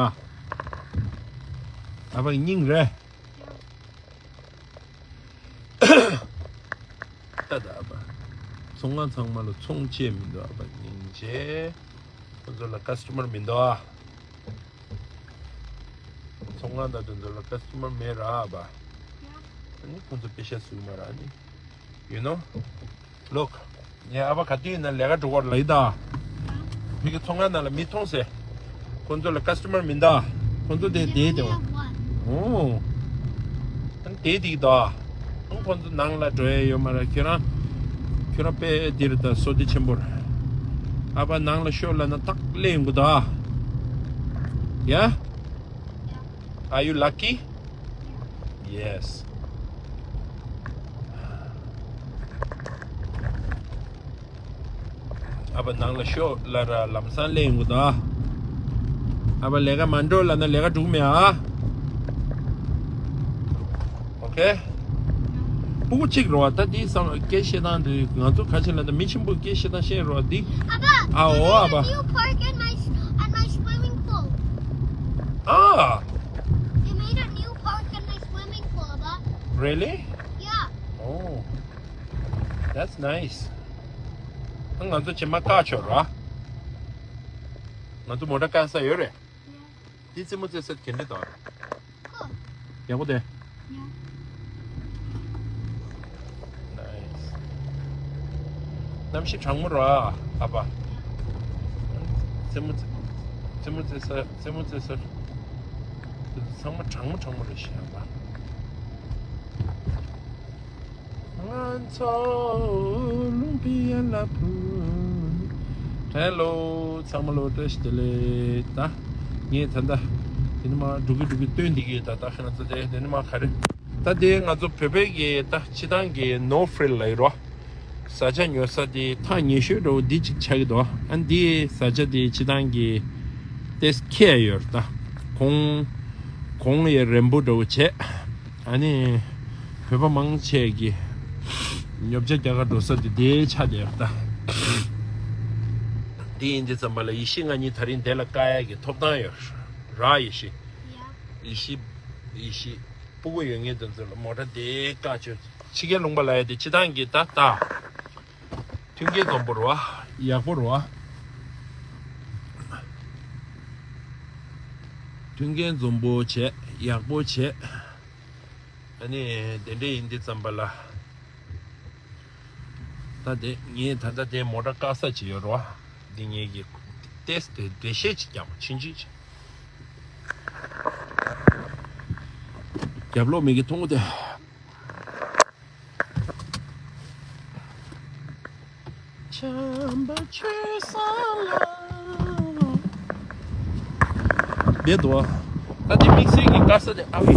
ཨ་ཕ་གི་སྙིང་རེད། ད་ད་ཨ་ཕ། ཚོང་ཁང་ཚང་མ་ལ་ཚོང་བྱེད་མི་འདུག་ཨ་ཕ་སྙིང་རྗེ། ཁོ་ཚོ་ལ་ཀ་སི་ཊ་མར་མི་འདུག་ཨ། ཚོང་ཁང་དང་དེ་ཚོ་ལ་ཀ་སི་ཊ་མར་མེད་ར་ཨ་ཕ། ཨ་ནི་ཁོ་ཚོ་པེ་ཤ་བཟོས་མ་ར་ཨ་ནི། You know? Look. ངའི་ཨ་ཕ་ག་དུས་ཡིན་ན་ལས་ཀ་འགྲོ་གར་ལ་ཡི་ད། ཕ་གི་ཚོང་ཁང་ནང་ལ་མི་མཐོང་ཟེར། ཁོ་ཚོ་ལ་ཀ་སི་ཊ་མར་མི་འདུག་ཁོ་ཚོ་དེ་དེ་དེ། ཨོ། དེ་དེ་ད། ཁོ་ཚོ་ནང་ལ་འགྲོ་ཡ་ཡོད་མ་རེད། ཁྱོད་རང་། ཁྱོད་རང་དཔེ་འདིར་ད་བསོད་བདེ་ཆེན་པོ་རེད། ཨ་ཕ་ནང་ལ་ཤོག་ལབ་ན་ཏག་ལེ་ཡོང་གི་ད། Yeah? Are you lucky? Yes. ཨ་ཕ་ནང་ལ་ཤོག་ལབ་ར་ལམ་སང་སླེབས་ཡོང་གི་འདུག་ཨ་ཕ་ལས་ཀ་མ་འགྲོ་ལབ་ན་ལས་ཀ་འགྲུག་མེད་ཨ། ཨོ་ཁེ། སྤུ་གུ་གཅིག་རེད་བ། ད་འདི་བསམ་སྐད་བཤད་སྟངས་འདི་ང་ཚོ་ཁ་ཆེ་ལ་ད་མི་ཆེན་པོ་སྐད་བཤད་སྟངས་བཤད་རེད་བ་འདི། ཨ་ཨོ་ཨ་ཕ། They made a new park in my s- at my swimming pool. Ah. They made a new park in my swimming pool, Abba. Really? Yeah. Oh. That's nice. ང་ཚོ་ཕྱི་མ་བཀག་ཆོག་ར། ང་ཚོ་མོ་ཊ་བཀག་ས་ཡོད་རེད། འདི་རྩེད་མོ་རྩེ་ས་ག་འདྲ་འདུག་ཡག་པོ་དེ། Nice. གནམ་གཤིས་གྲང་མོ་ར་ཨ་ཕ། རྩེད་མོ་རྩེ། རྩེད་མོ་རྩེ་ས་རྩེད་མོ་རྩེ་ས། ཚང་མ་གྲང་མོ་གྲང་མོ་རེད་ཤག་ཨ་ཕ། ང་ཚོ་ལུང་པའི་ཡན་ལ་ཕུ། ཧེ་ལོ། ཚང་མ་ལོ་བཀྲ་ཤིས་བདེ་ལེགས་ད། ངས་ད་ལྟ། དེ་ནི་མ་འགྲོ་གི་འགྲོ་གི་སྟོན་བསྡད་ཀྱི་ད་ལྟ་ཁ་ན་ཚ་དེ་དེ་ནི་མ་ག་རེ། ད་དེ་ང་ཚོ་བོད་པའི་གི་ད་སྤྱི་བཏང་གི་No Frill ལ་ཡོད་རོ། བཟའ་བཅའ་ཉོ་ས་དེ་ཐག་ཉེ་ཤོས་འདྲ་བོ་འདི་གཅིག་ཆགས་ཀྱི་འདུག་ཨ་འདི་བཟའ་བཅའ་དེ་སྤྱི་བཏང་གི་ཏེས་ཁྱད་ཡོད་ད། གོང་གོང་ཡི་རན་པོ་འདྲ་བོ་བྱས། ཨ་ནི་བོད་པ་མང་ཆེ་གི་ཉོ་ཆ་རྒྱག་ག་འགྲོ་ས་དེ་དེ་ཆགས་བསྡད་ཡོད་ད། འདི་ཡིན་དུས་ཙམ་པ་ལ་ཡེ་ཤེས་ང་གཉིས་ད་རིང་དེ་ལ་བཀག་ཡ་གི་ཐོབ་ཐང་ཡོད་ར། ཡེ་ཤེས། ཡེ་ཤེས། ཡེ་ཤེས། སྤུ་གུ་ཡོད་མཁན་དེ་ཚོ་ལ་མོ་ཊ་དེ་བཀག་བཅུག་ཕྱི་རྒྱལ་ལུང་པ་ལ་ཡ་དེ་སྤྱི་བཏང་གི་ད་ད། མཐུན་རྐྱེན་འཛོམས་པོ་རེད་བ། ཡག་པོ་རེད་བ། མཐུན་རྐྱེན་འཛོམས་པོ་བྱས། ཡག་པོ་བྱས། ཨ་ནི་དེ་འདྲ་ཡིན་དུས་ཙམ་པ་ལ། ད་དེ་ངས་ད་ལྟ་དེ་མོ་ཊ་བཀག་ས་ཅིག་ཡོད་རེད་བ། འདི་ངས་ཀྱི་ཏེས་དེ་འགྲེལ་བཤད་ཅིག་རྒྱག་པ་ཕྱིན་ཅི་ཅིག་རྒྱབ་ལོགས་མི་གི་མཐོང་དེ། བྱམས་པ་ཆོས་བཟང་ལ། བེ་དོ། ད་དེ་དམིགས་བསལ་གྱི་དཀར་ས་དེ་ཨ་བི།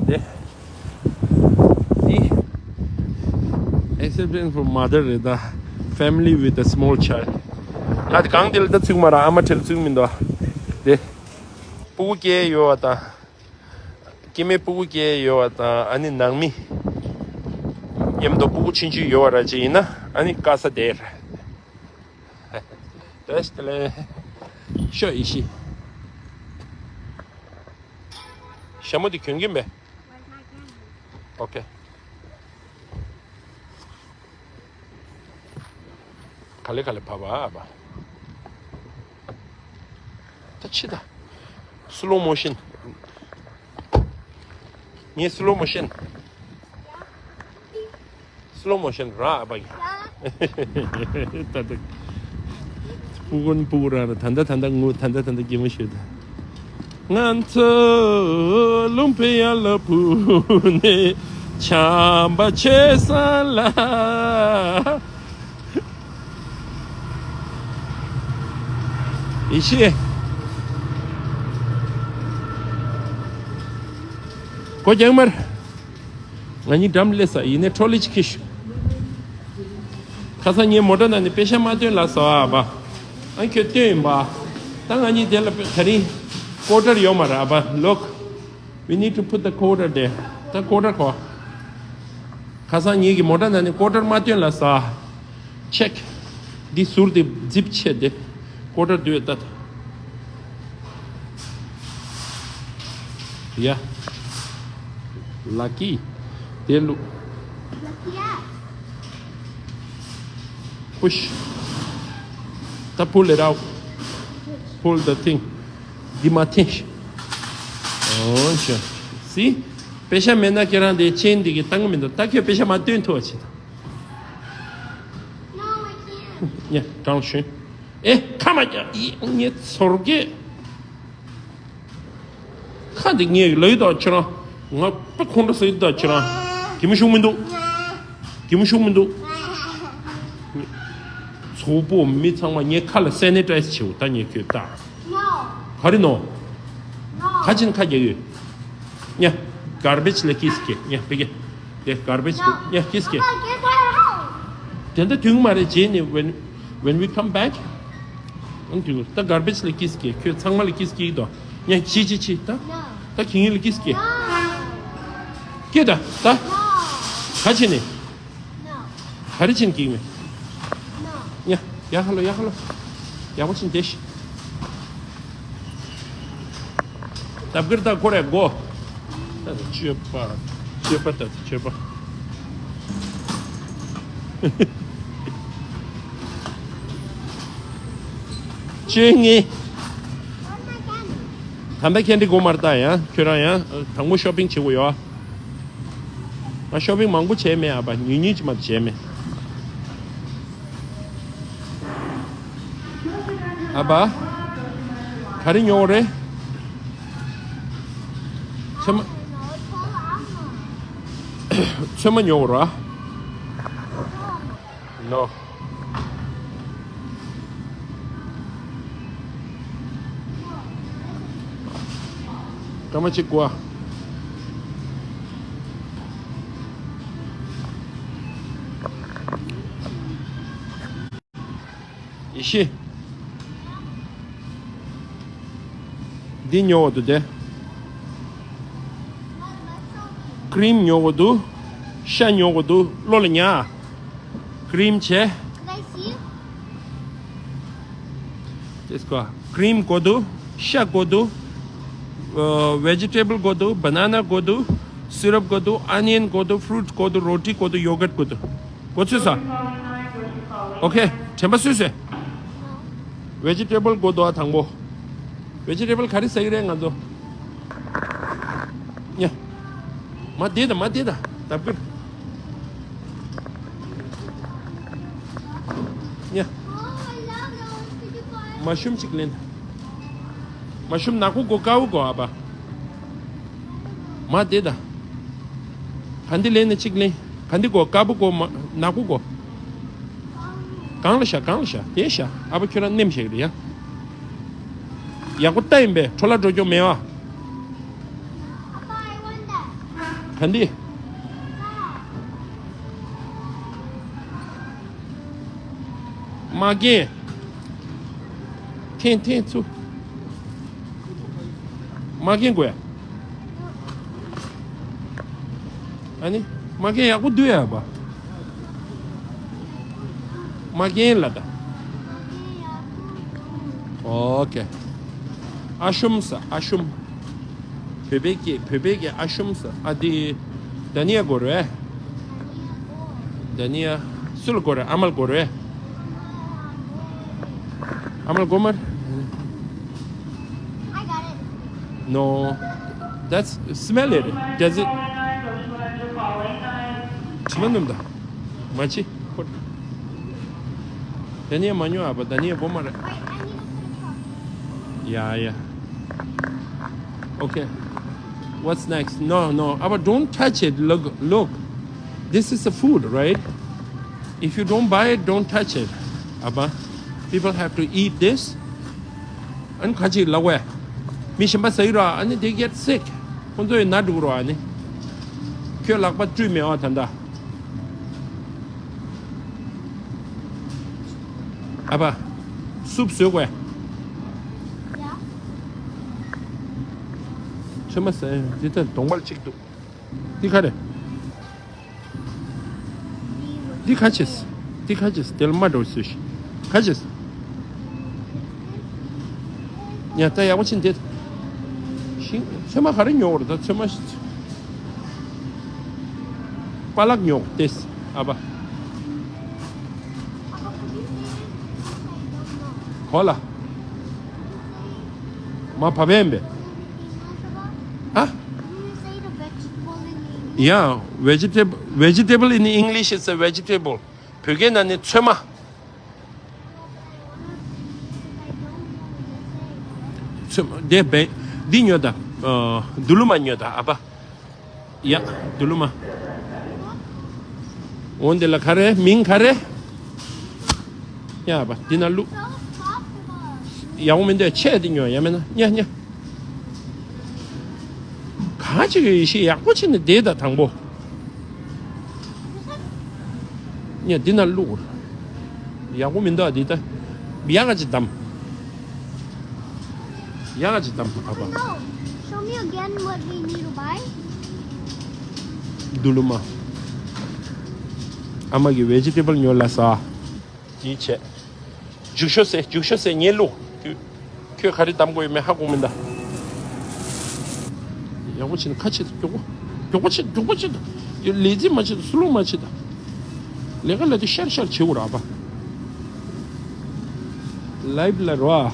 དེ། འདི། Acceptance for mother རེད་ད། Family with a small child. ད་དེ་གང་དེ་ལ་ད་ཚིག་མ་ར་ཨ་མ་ཁྲེལ་ཚིག་མི་འདུག་དེ། སྤུ་གུ་སྐྱེས་ཡོད་བ་དང་། སྐྱེ་དམན་སྤུ་གུ་སྐྱེས་ཡོད་པ་དང་ཨ་ནི་ནང་མི་མཉམ་དུ་སྤུ་གུ་ཆུང་ཆུང་ཡོད་པ་ར་ཅིག་ཡིན་ན་ཨ་ནི་དཀའ་ས་དེ་རེད། བཀྲ་ཤིས་བདེ་ལེགས། ཤོག་ཡེ་ཤེས། ཞྭ་མོ་དེ་གྱོན་གྱིན་པས། ཨོ་ཁེ། ག་ལེ་ག་ལེ་བབས་པ་བབས། ད་ཕྱི་ད། Slow motion. ངའི་slow motion. Slow motion ར་ཨ་བ་ཡིན། ད་ད། སྤུ་གུ་ནི་སྤུ་གུ་རང་རེད། ད་ད་ད་ད་ངུ་ད་ད་ད་ད་གད་མོ་ཤོར་ད། ང་ཚོ་ལུང་པའི་ཡར་ལ་བུད་ནས་བྱམས་པ་ཆོས་བཟང་ལ། ཡེ་ཤེས། སྒོ་རྒྱག་མར། ང་གཉིས་འགྲམ་སླེབས་ས་ཡིན་ནའི་ཁྲོ་ལི་ཅིག་ཁེ་ཤུ། ཁ་སང་ངའི་མོ་ཊ་ནང་ནས་པེ་ཤ་མ་བཏོན་ལ་ཟ་བ་ཨ་བ། ཨ་ཁྱོད་བཏོན་ཡིན་པ། ད་ང་གཉིས་དེ་ལ་དེ་རིང་ཀོ་ཊར་ཡོད་མ་རེད་ཨ་བ། Look, we need to put the quarter there. ད་ཀོ་ཊར་གོ། ཁ་སང་ངེད་ཀྱི་མོ་ཊ་ནང་ནས་ཀོ་ཊར་མ་བཏོན་ལ་ཟ། Check. འདི་ཟུར་དེ་ཛིབ་ཆེ་དེ། ཀོ་ཊར་དུས་ལྟ། ཡ། Lucky. དེ་ལུ། Push. ད་pull it out. Pull the thing. འདི་མ་འཐེན་ཤིག་ཨོ་ཅོ། See? པེ་ཤ་མེད་ན་ཁྱེད་རང་དེ་ཅེན་འདི་གི་བཏང་གི་མི་འདུག་ད་ཁྱོད་པེ་ཤ་མ་བཏོན་ཐུབ་པ་བྱེད་དང་། No, I can't. ཉེ་གང་ཤོད། ཨེ་ཁ་མ་རྒྱག་ཡི་ངེད་ཚོར་གི། ཁ་འདི་ངས་ལོས་དང་ཁྱེད་རང་། ང་དཔེ་ཁོང་ཁྲོ་ཟ་གི་དང་ཁྱེད་རང་། གད་མོ་ཤོར་མི་འདུག་གད་མོ་ཤོར་མི་འདུག་ཚོགས་པོ་མི་ཚང་མ་ངའི་ཁ་ལ་སེ་ནི་ཊའི་ཛི་བྱེད་འོ་ད་ངས་ཁྱོད་ལྟ། No. ག་རེ་ནོ། No. ག་ཅིན་ཁ་རྒྱག་ཡོད། ཉ། གར་བེཇ་ལ་ཀིས་སྐྱེ། ཉ་བི་གེ། དེ་གར་བེཇ་ལ་ཉ་ཀིས་སྐྱེ། Papa, get that out. དེ་འདྲ་དུས་མ་རེད་རྗེས་ནས་when, when we come back. ཨང་དུས་ད་གར་བེཇ་ལ་ཀིས་སྐྱེ། ཁྱོད་ཚང་མ་ལ་ཀིས་སྐྱེ་གི་དོ། ཉ་ཅི་ཅི་ཅི་ད། No. ད་ཁྱེད་གཉིས་ལ་ཀིས་སྐྱེ། No. སྐྱེ་ད་ད། No. ག་ཅི་ནས། No. ག་རེ་བྱེད་ཀྱི་མེད། No. ཡ། ཡ་ཧ་ལོ་ཡ་ཧ་ལོ། ཡག་པོ་ཕྱིན་བསྡད་ཤིག་ད་བཀིར་ད་ཁོ་རེ་གོ། ད་ད་སྤྱོད་པ། སྤྱོད་པ་ད་ད་སྤྱོད་པ། སྤྱོད་ངེས། ད་ལྟ་ཁྱེད་འདི་གོ་མར་ལྟ་ཡང་ཁྱོད་རང་ཡང་དང་པོ་ཤོ་པིང་བྱེད་དགོས་ཡོད། ང་ཤོ་པིང་མང་པོ་བྱས་མེད་ཨ་ཕ། ཉུང་ཉུང་ཅིག་མ་བྱས་མེད་ཨ་ཕ། ག་རེ་ཉོ་རེད། ཚོད་མ། ཚོད་མ་ཉོ་ར། No. སྐར་མ་གཅིག་དགོས་ཨ། ཤི། འདི་ཉོ་བ་འདུག་དེ། ཀྲིམ་ཉོ་བ་འདུག་ཤ་ཉོ་བ་འདུག་བློ་ལ་ཉར། ཀྲིམ་བྱས། Can I see? དེ་སྐོར་ཀྲིམ་དགོས་འདུག་ཤ་དགོས་འདུག་ཝེ་ཇི་ཊེ་བལ་དགོས་འདུག་བྷ་ན་ན་དགོས་འདུག་སི་རབ་དགོས་འདུག་ཨ་ནི་ཡན་དགོས་འདུག་ཧྥུ་རུ་ཊི་དགོས་འདུག་རོ་ཊི་དགོས་འདུག་ཡོ་གར་དགོས་འདུག་གོ་ཚོད་ས། ཨོ་ཁེ། དྲན་པ་གསོས་སོས། ཝེ་ཇི་ཊེ་བལ་དགོས་འདུག་ཨ། དང་པོ། ཝེ་ཇི་ཊེ་བལ་ག་རེ་ཟ་གི་རེད་ང་ཚོ། ཉ། མ་བསྡད་ད། མ་བསྡད་ད། ལྡབ་ཀིར། ཉ། མ་ཤུམ་གཅིག་ལེན། མ་ཤུམ་ནག་པོ་དགོས་དཀར་པོ་དགོས་ཨ་ཕ། མ་བསྡད་ད། ག་འདི་ལེན་ན་གཅིག་ལེན། ག་འདི་དགོས། དཀར་པོ་དགོས། མ་ནག་པོ་དགོས། གང་ལ་བཞག་གང་ལ་བཞག་དེ་བཞག་ཨ་ཕ་ཁྱོད་རང་ནེམ་བཞག་རེད་ཡ། ཡག་པོ་ལྟ་ཡིན་པས། འཕྲོ་བརླག་འགྲོ་རྒྱུ་མེད་པ། ག་འདི། མ་རྒན། འཐེན་འཐེན་ཚུ། མ་རྒན་དགོས་ཡ། ཨ་ནི། མ་རྒན་ཡག་པོ་འདུག་ཡ་པ། མ་རྒན་ལ་ད། ཨོ་ཁེ། ཨ་ཤུམ་ས། ཨ་ཤུམ། བོད་པའི་སྐད། བོད་པའི་སྐད་ཨ་ཤུམ་ཟེར། ཨ་དེ་དཱ་ནི་ཡ་དགོས་རེད། དཱ་ནི་ཡ་སུ་ལ་དགོས་རེད། ཨ་མ་ལ་དགོས་རེད། ཨ་མ་ལ་དགོས་མ་རེད། I got it. No. That's, smell it. Does it? དྲི་མ་སྣོམ་ད། མ་བྱེད། ཁོ། དཱ་ནི་ཡ་མ་ཉོ་ཨ་ཕ། དཱ་ནི་ཡ་དགོས་མ་རེད། Wait, I need to put a cup. Yeah, yeah. Okay. What's next? No, no. ཨ་ཕ། Don't touch it. Look, look. This is the food, right? If you don't buy it, don't touch it. ཨ་ཕ། People have to eat this. ཨ་ནི་ཁ་ཅིག་ལབ་པས། མི་གཞན་པ་ཟ་ཡི་ར། ཨ་ནི་they get sick. ཁོང་ཚོ་ཡི་ན་འགྲོ་གི་ར། ཨ་ནི། ཁྱོད་ལག་པ་བཀྲུས་མེད་པ་ད་ལྟ། ཨ་ཕ། སུབ་བཟོས་དགོས། ཚོད་མ་ཟ། འདི་ལྟར་གདོང་པར་གཅིག་འདུག་འདི་ག་རེ། འདི་ག་བྱས། འདི་ག་བྱས། དེ་ལ་མ་འགྲོ་ཟེར་ཞིག་ག་བྱས། ཡ་ད་ཡག་པོ་ཕྱིན་དེ། ཤིང་ཚོད་མ་ག་རེ་ཉོ་བར་ད། ཚོད་མ་ཤི། པ་ལག་ཉོ་དེས། ཨ་ཕ། གོ་ལ། མ་བ་བན་པས། ཨ། ཡ། vegetable vegetable in English is a vegetable. བོད་སྐད་ནང་ནས་ཚོད་མ། ཚོད་མ་དེ་བན། འདི་ཉོ་ད། ཨ། དུ་ལུ་མ་ཉོ་ད་ཨ་ཕ། ཡ། དུ་ལུ་མ། འོན་དེ་ལ་ག་རེ། མིང་ག་རེ། ཡ་པ། འདི་ན་བླུགས། ཡག་པོ་མི་འདུག་ཆས་འདི་ཉོ་ཡ་མེད་ན། ཉ་ཉ། གང་ཅིག་ཡེ་ཤེས་ཡག་པོ་བྱས་ནས་བསྡད་ད་དང་པོ། ཉ་འདི་ན་བླུགས། ཡག་པོ་མི་འདུག་འདི་ད། ཡག་ག་ཅིག་བདམས། ཡག་ག་ཅིག་བདམས་ཨ་ཕ། No. Show me again what we need to buy. དུ་ལུ་མ། ཨ་མ་གི་vegetable ཉོ་ལ་ས། དེའི་ཆེད། རྒྱུགས་ཤོག་ཟེར། རྒྱུགས་ཤོག་ཟེར། ངས་བླུགས། ཁྱོད། ཁྱོད་ག་རེ་བདམས་དགོས་ཡོད་མེད་ཧ་གོ་མིན་ད། ཡག་པོ་བྱས་ན་ཁ་ཕྱེ་ད། མགྱོགས་པོ། མགྱོགས་པོ་བྱེད། མགྱོགས་པོ་བྱེད་ད། ལེ་ཛི་མ་བྱེད་ད། སི་ལོ་མ་བྱེད་ད། ལས་ཀ་ལ་དེ་ཤར་ཤར་བྱེད་འོ་ར་པ། Live ལ་རོ།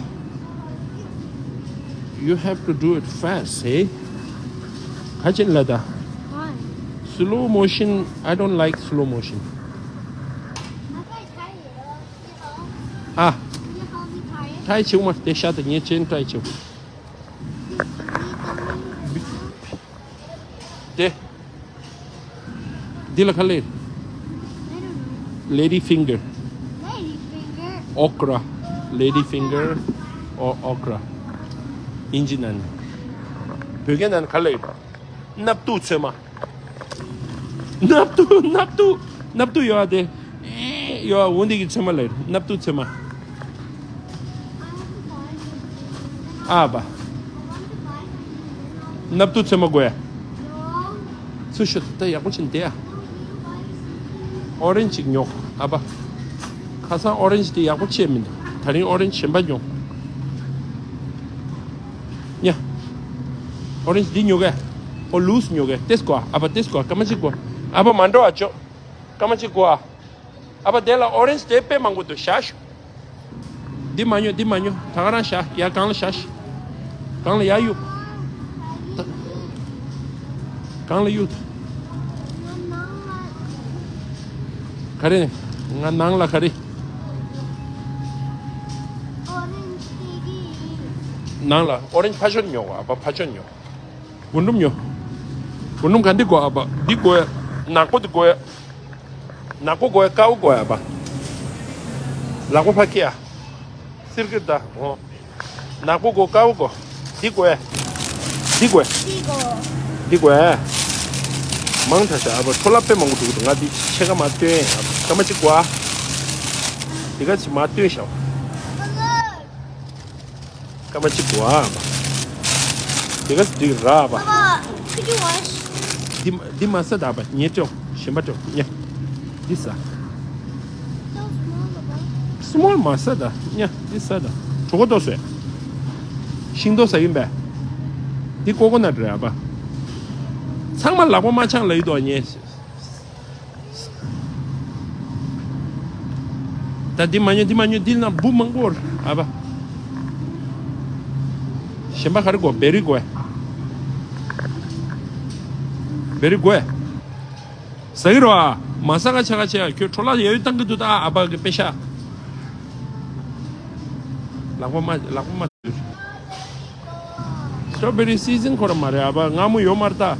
You have to do it fast, hey? ག་ཅིག་ལ་ད། Why? Slow motion, I don't like slow motion. ཨ། ཁྲའི་བྱེད་མ་དེ་ཤ་དེ་ངས་ཅན་ཁྲའི་བྱེད། དེ། འདི་ལ་ག་ལེར། Lady finger. Okra. Lady finger or okra. ཨིན་ཇི་ནང་ནས། བོད་སྐད་ནང་ནས་ག་ལེར། སྣབས་ཏུ་ཚོད་མ། སྣབས་ཏུ། སྣབས་ཏུ། སྣབས་ཏུ་ཡོད་དེ། ཡོད། འོ་འདི་གི་ཚོད་མ་ལེར། སྣབས་ཏུ་ཚོད་མ། ཨ་བ། སྣབས་དུ་ཚོད་མ་དགོས། ཚུར་ཤོག་ད་ཡག་པོ་ཕྱིན་བསྡད་ཨ། ཨོ་རེན་ཅིག་ཉོ། ཨ་བ། ཁ་སང་ཨོ་རེན་ཅི་དེ་ཡག་པོ་ཆད་མི་འདུག་ད་རིང་ཨོ་རེན་ཅི་གཞན་པ་ཉོ། ཉ། ཨོ་རེན་ཅི་འདི་ཉོ་གས། ཨོ་ལུས་ཉོ་གས། ཏེས་གོ་ཨ། ཨ་བ་ཏེས་གོ་ཨ། སྐར་མ་གཅིག་གོ་ཨ། ཨ་བ་མ་འགྲོ་ཨ་ཅོ། སྐར་མ་གཅིག་གོ་ཨ། ཨ་བ་དེ་ལ་ཨོ་རེན་ཅི་དེ་དཔེ་མང་པོ་འདུག་བཞག་ཤོག་འདི་མ་ཉོ། འདི་མ་ཉོ། ད་ག་རང་བཞག་ཡ་གང་ལ་བཞག་གང་ལ་ཡ་གཡུག་ད། གང་ལ་གཡུག་ད། ག་རེ། ང་ནང་ལ་ག་རེ། ནང་ལ་ཨོ་རེན་ཅི་ཕ་ཤོད་ཉོ། ཨ་བ་ཕ་ཤོད་ཉོ། རྒུན་འབྲུམ་ཉོ། རྒུན་འབྲུམ་ག་འདི་དགོས་ཨ་བ། འདི་དགོས། ནག་པོ་འདི་དགོས། ནག་པོ་དགོས། དཀར་པོ་དགོས་ཨ་བ། ལག་པ་ཕ་ཁི་ཨ། སིར་ཀིར་ད་འོ། ནག་པོ་དགོས། དཀར་པོ་དགོས། འདི་དགོས། འདི་དགོས། འདི་དགོས། མང་དྲགས་ཤག་ཨ་བ། འཕྲོ་བརླག་དཔེ་མང་པོ་འགྲོ་གི་འདུག་ང་འདི་ཕྱེད་ཀ་མ་བཏོན་ཨ་བ། སྐར་མ་གཅིག་གོ་ཨ། འདི་ག་ཅིག་མ་བཏོན་ཤག་སྐར་མ་གཅིག་གོ་ཨ་བ། དེ་ག་སི་འགྲིག་ར་བ། Papa, could you wash? འདི་མ་འདི་མ་ཟ་ད་བ། ཉེ་སྤྲོ་གཞན་པ་སྤྲོ་ཉ། འདི་ཟ། So small, Papa. སི་མོལ་མ་ཟ་ད་ཉ། འདི་ཟ་ད། གྲོད་ཁོག་ལྟོགས་སོང་། ཤིང་ཏོག་ཟ་གིན་པས། འདི་ཀོ་ཀོ་ནཊ་རེད་ཨ་བ། ཚང་མ་ལག་པ་མ་འཆང་ལབ་ཡི་འདུག་ཉེ། ད་འདི་མ་ཉོ། འདི་མ་ཉོ། འདི་ན་འབུ་མང་པོ་ཨ་བ། གཞན་པ་ག་རེ་དགོས། བེ་རི་དགོས། བེ་རི་དགོས། ཟ་གི་རོ་ཨ། མ་ཟ་ག་ཆ་ག་ཆ། ཁྱོད་འཕྲོ་བརླག་ཡ་ཡོད་བཏང་གི་འདུག་ད་ཨ་བ་གི་པེ་ཤ། ལག་པ་མ་ལག་པ་མ། སི་ཊོ་བེ་རི་སི་ཛན་ཁོ་ར་མ་རེད་ཨ་བ། སྔ་མོ་ཡོད་མ་རེད་ད།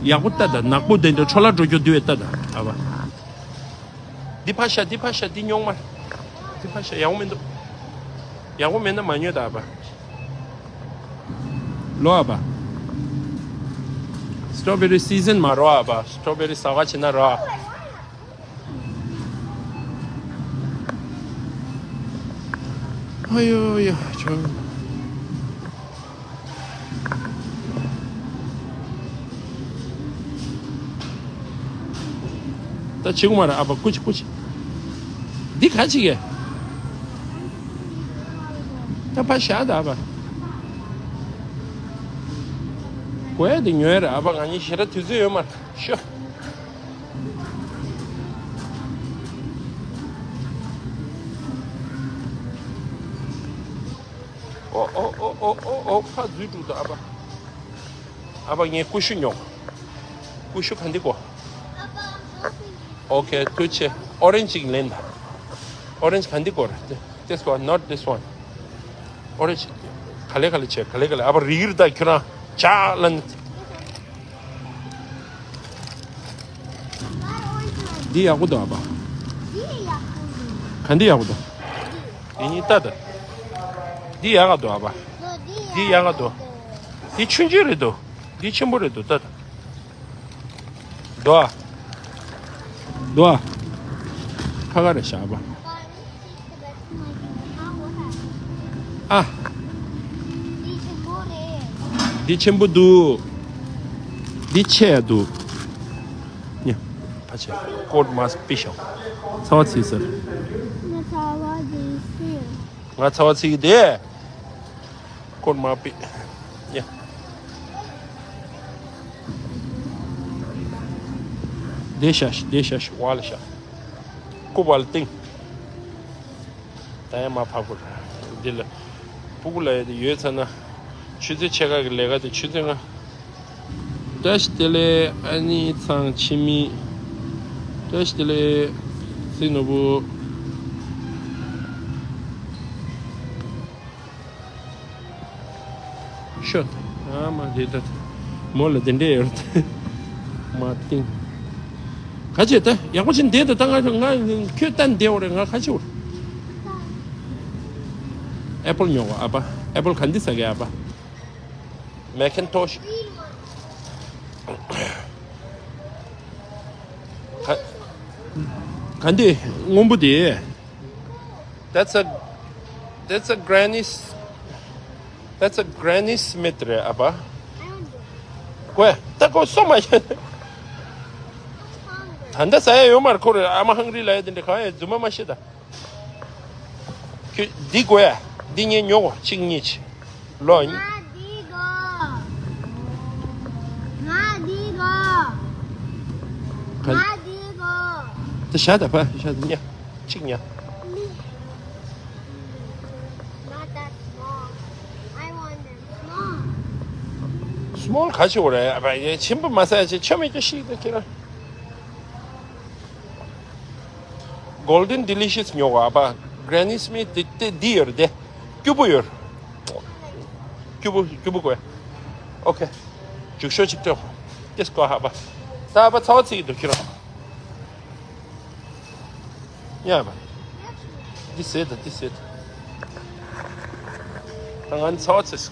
ཡག་པོ་ལྟ་ད། ནག་པོ་དེ་འདྲ་འཕྲོ་བརླག་འགྲོ་རྒྱུ་དུས་ལྟ་ད་ཨ་བ། འདི་ཕ་ཤ། འདི་ཕ་ཤ། འདི་ཉོག་མ། འདི་ཕ་ཤ་ཡག་པོ་མི་འདུག་ཡག་པོ་མེད་ན་མ་ཉོས་ད་ཨ་བ། ལོ་ཨ་བ། སི་ཊོ་བེ་རི་སི་ཛན་མ་རོ་ཨ་བ། སི་ཊོ་བེ་རི་ཟ་བ་བྱེད་ན་རོ་ཨ། ཨ་ཡོ་ཡོ་ཆོ། ད་ཆི་གུ་མ་ར་ཨ་བ། ཀུ་ཅི་ཀུ་ཅི། འདི་ག་ཅི་གེ། ད་ཕ་ཤ་ད་ཨ་བ། གོ་ཡ་དེ་ཉོས་ར་ཨ་བ། ང་གཉིས་ཞེ་དྲག་དུས་ཚོད་ཡོད་མ་རེད་ཤོ། ཨོ་ཨོ་ཨོ་ཨོ་ཨོ་ཨོ། ཕ་འཛུལ་འགྲོ་ད་ཨ་བ། ཨ་བ་ངས་ཀུ་ཤུ་ཉོ། ཀུ་ཤུ་ག་འདི་དགོས། ཨོ་ཁེ་ཐུགས་རྗེ་ཆེ། ཨོ་རེན་ཇི་ཅིག་ལེན་ད། ཨོ་རེན་ཇི་ག་འདི་དགོས་ར། This one, not this one. ཨོ་རེན་ཇི་ག་ལེ་ག་ལེ་བྱས། ག་ལེ་ག་ལེ། ཨ་བ་རིལ་ད་ཁྱོད་རང་ཇ་ལ་ནི། འདི་ཡག་པོ་འདུག་ཨ་བ། ག་འདི་ཡག་པོ་འདུག་འདི་གཉིས་ལྟ་ད། འདི་ཡག་ག་འདུག་ཨ་བ། འདི་ཡག་ག་འདུག་འདི་ཆུང་ཆུང་རེད་འདུག་འདི་ཆེན་པོ་རེད་འདུག་ལྟ་ད། འདུག་ཨ། འདུག་ཨ། ཁ་ཁ་རེད་ཤག་ཨ་བ། ཨ། འདི་ཆེན་པོ་འདུག་འདི་ཆེ་ཡ་འདུག་ཉ། ཕ་ཆེ། ཀོཊ་མ་སྤི་ཤོག་ཚ་བ་ཚིག་ཟེར། ང་ཚ་བ་ཚིག་ཟེར། ང་ཚ་བ་ཚིག་དེ། ཀོཊ་མ་སྤི། ཉ། དེ་ཤ་ཤ། དེ་ཤ་ཤ། བ་ལ་ཤ། ཀུ་བ་ལ་ཏིང་། ད་ཡང་མ་ཕབ་དགོས། འདི་ལ་སྤུ་གུ་ལ་ཡོད་ཚ་ན་ཆུ་ཚོད་ཕྱེད་ཀ་གི་ལས་ཀ་དེ་ཆུ་ཚོད་ལྔ། བཀྲ་ཤིས་བདེ་ལེགས། ཨ་ནི་ཚང་ཆི་མི། བཀྲ་ཤིས་བདེ་ལེགས། སྲིད་ནོར་བུ། ཤོད། ཨ་མ་དེ་ད། མོ་ལ་དེ་འདྲས་ཡོད་རེད། མ་ཏིང་། ག་བྱེད་ད། ཡག་པོ་ཕྱིན་བསྡད་ད། ད་ང་ང་ཁྱོད་ལྟ་བསྡད་འོ་རེད། ང་ག་བྱེད་འོ་རེད། ཨེ་པལ་ཉོ་གོ་ཨ་ཕ། ཨེ་པལ་ག་འདི་ཟ་གི་ཨ་ཕ། མེ་ཁན་ཏོ་ཤི། ག་ག་འདི་སྔོན་པོ་དེ། That's a that's a Granny S- that's a Granny Smith རེད་ཨ་ཕ། ཀོས་ད་ཀོ་སོ་མ་ཤེས། ད་ལྟ་ཟ་ཡ་ཡོད་མ་རེད་ཁོ་རེ་ཨ་མ་ཧང་རི་ལ་ཡ་དེ་འདྲ་གང་ཡ་རྫུན་མ་མ་ཤེས་ད། ཁྱོད་འདི་དགོས་ཡ། འདི་ངས་ཉོ་གོ་གཅིག་གཉིས་ཆེ། ལོ། ང་འདི་དགོས། ང་འདི་དགོས། ང་འདི་དགོས། དེ་ཤ་ད་ཕ་ཤ་ཉ། གཅིག་ཉ། Not that small. I want them small. Small ག་ཆེ་བ་རེད་ཨ་ཕ། ཡ་ཆེན་པོ་མ་ཟ་ཡ་ཆེ་ཆོ་མེད་ཀྱི་ཤིག་ད་ཁྱེད་རང་། Golden Delicious ཉོ་ག་ཨ་ཕ། Granny Smith དེ་དེ་འདི་ཡོད་རེད་དེ། སྐྱུར་པོ་ཡོད། སྐྱུར་པོ་སྐྱུར་པོ་དགོས། ཨོ་ཁེ། རྒྱུགས་ཤོག་ཅིག་སྤྲོད། དེ་སྐོར་ཧ་པ། ད་ཨ་ཕ་ཚ་བ་ཚིག་འདུག་ཁྱེད་རང་། ཉ་པ། འདི་ཟེར་ད་འདི་ཟེར་ད། ད་ང་ཚ་བ་ཚིག་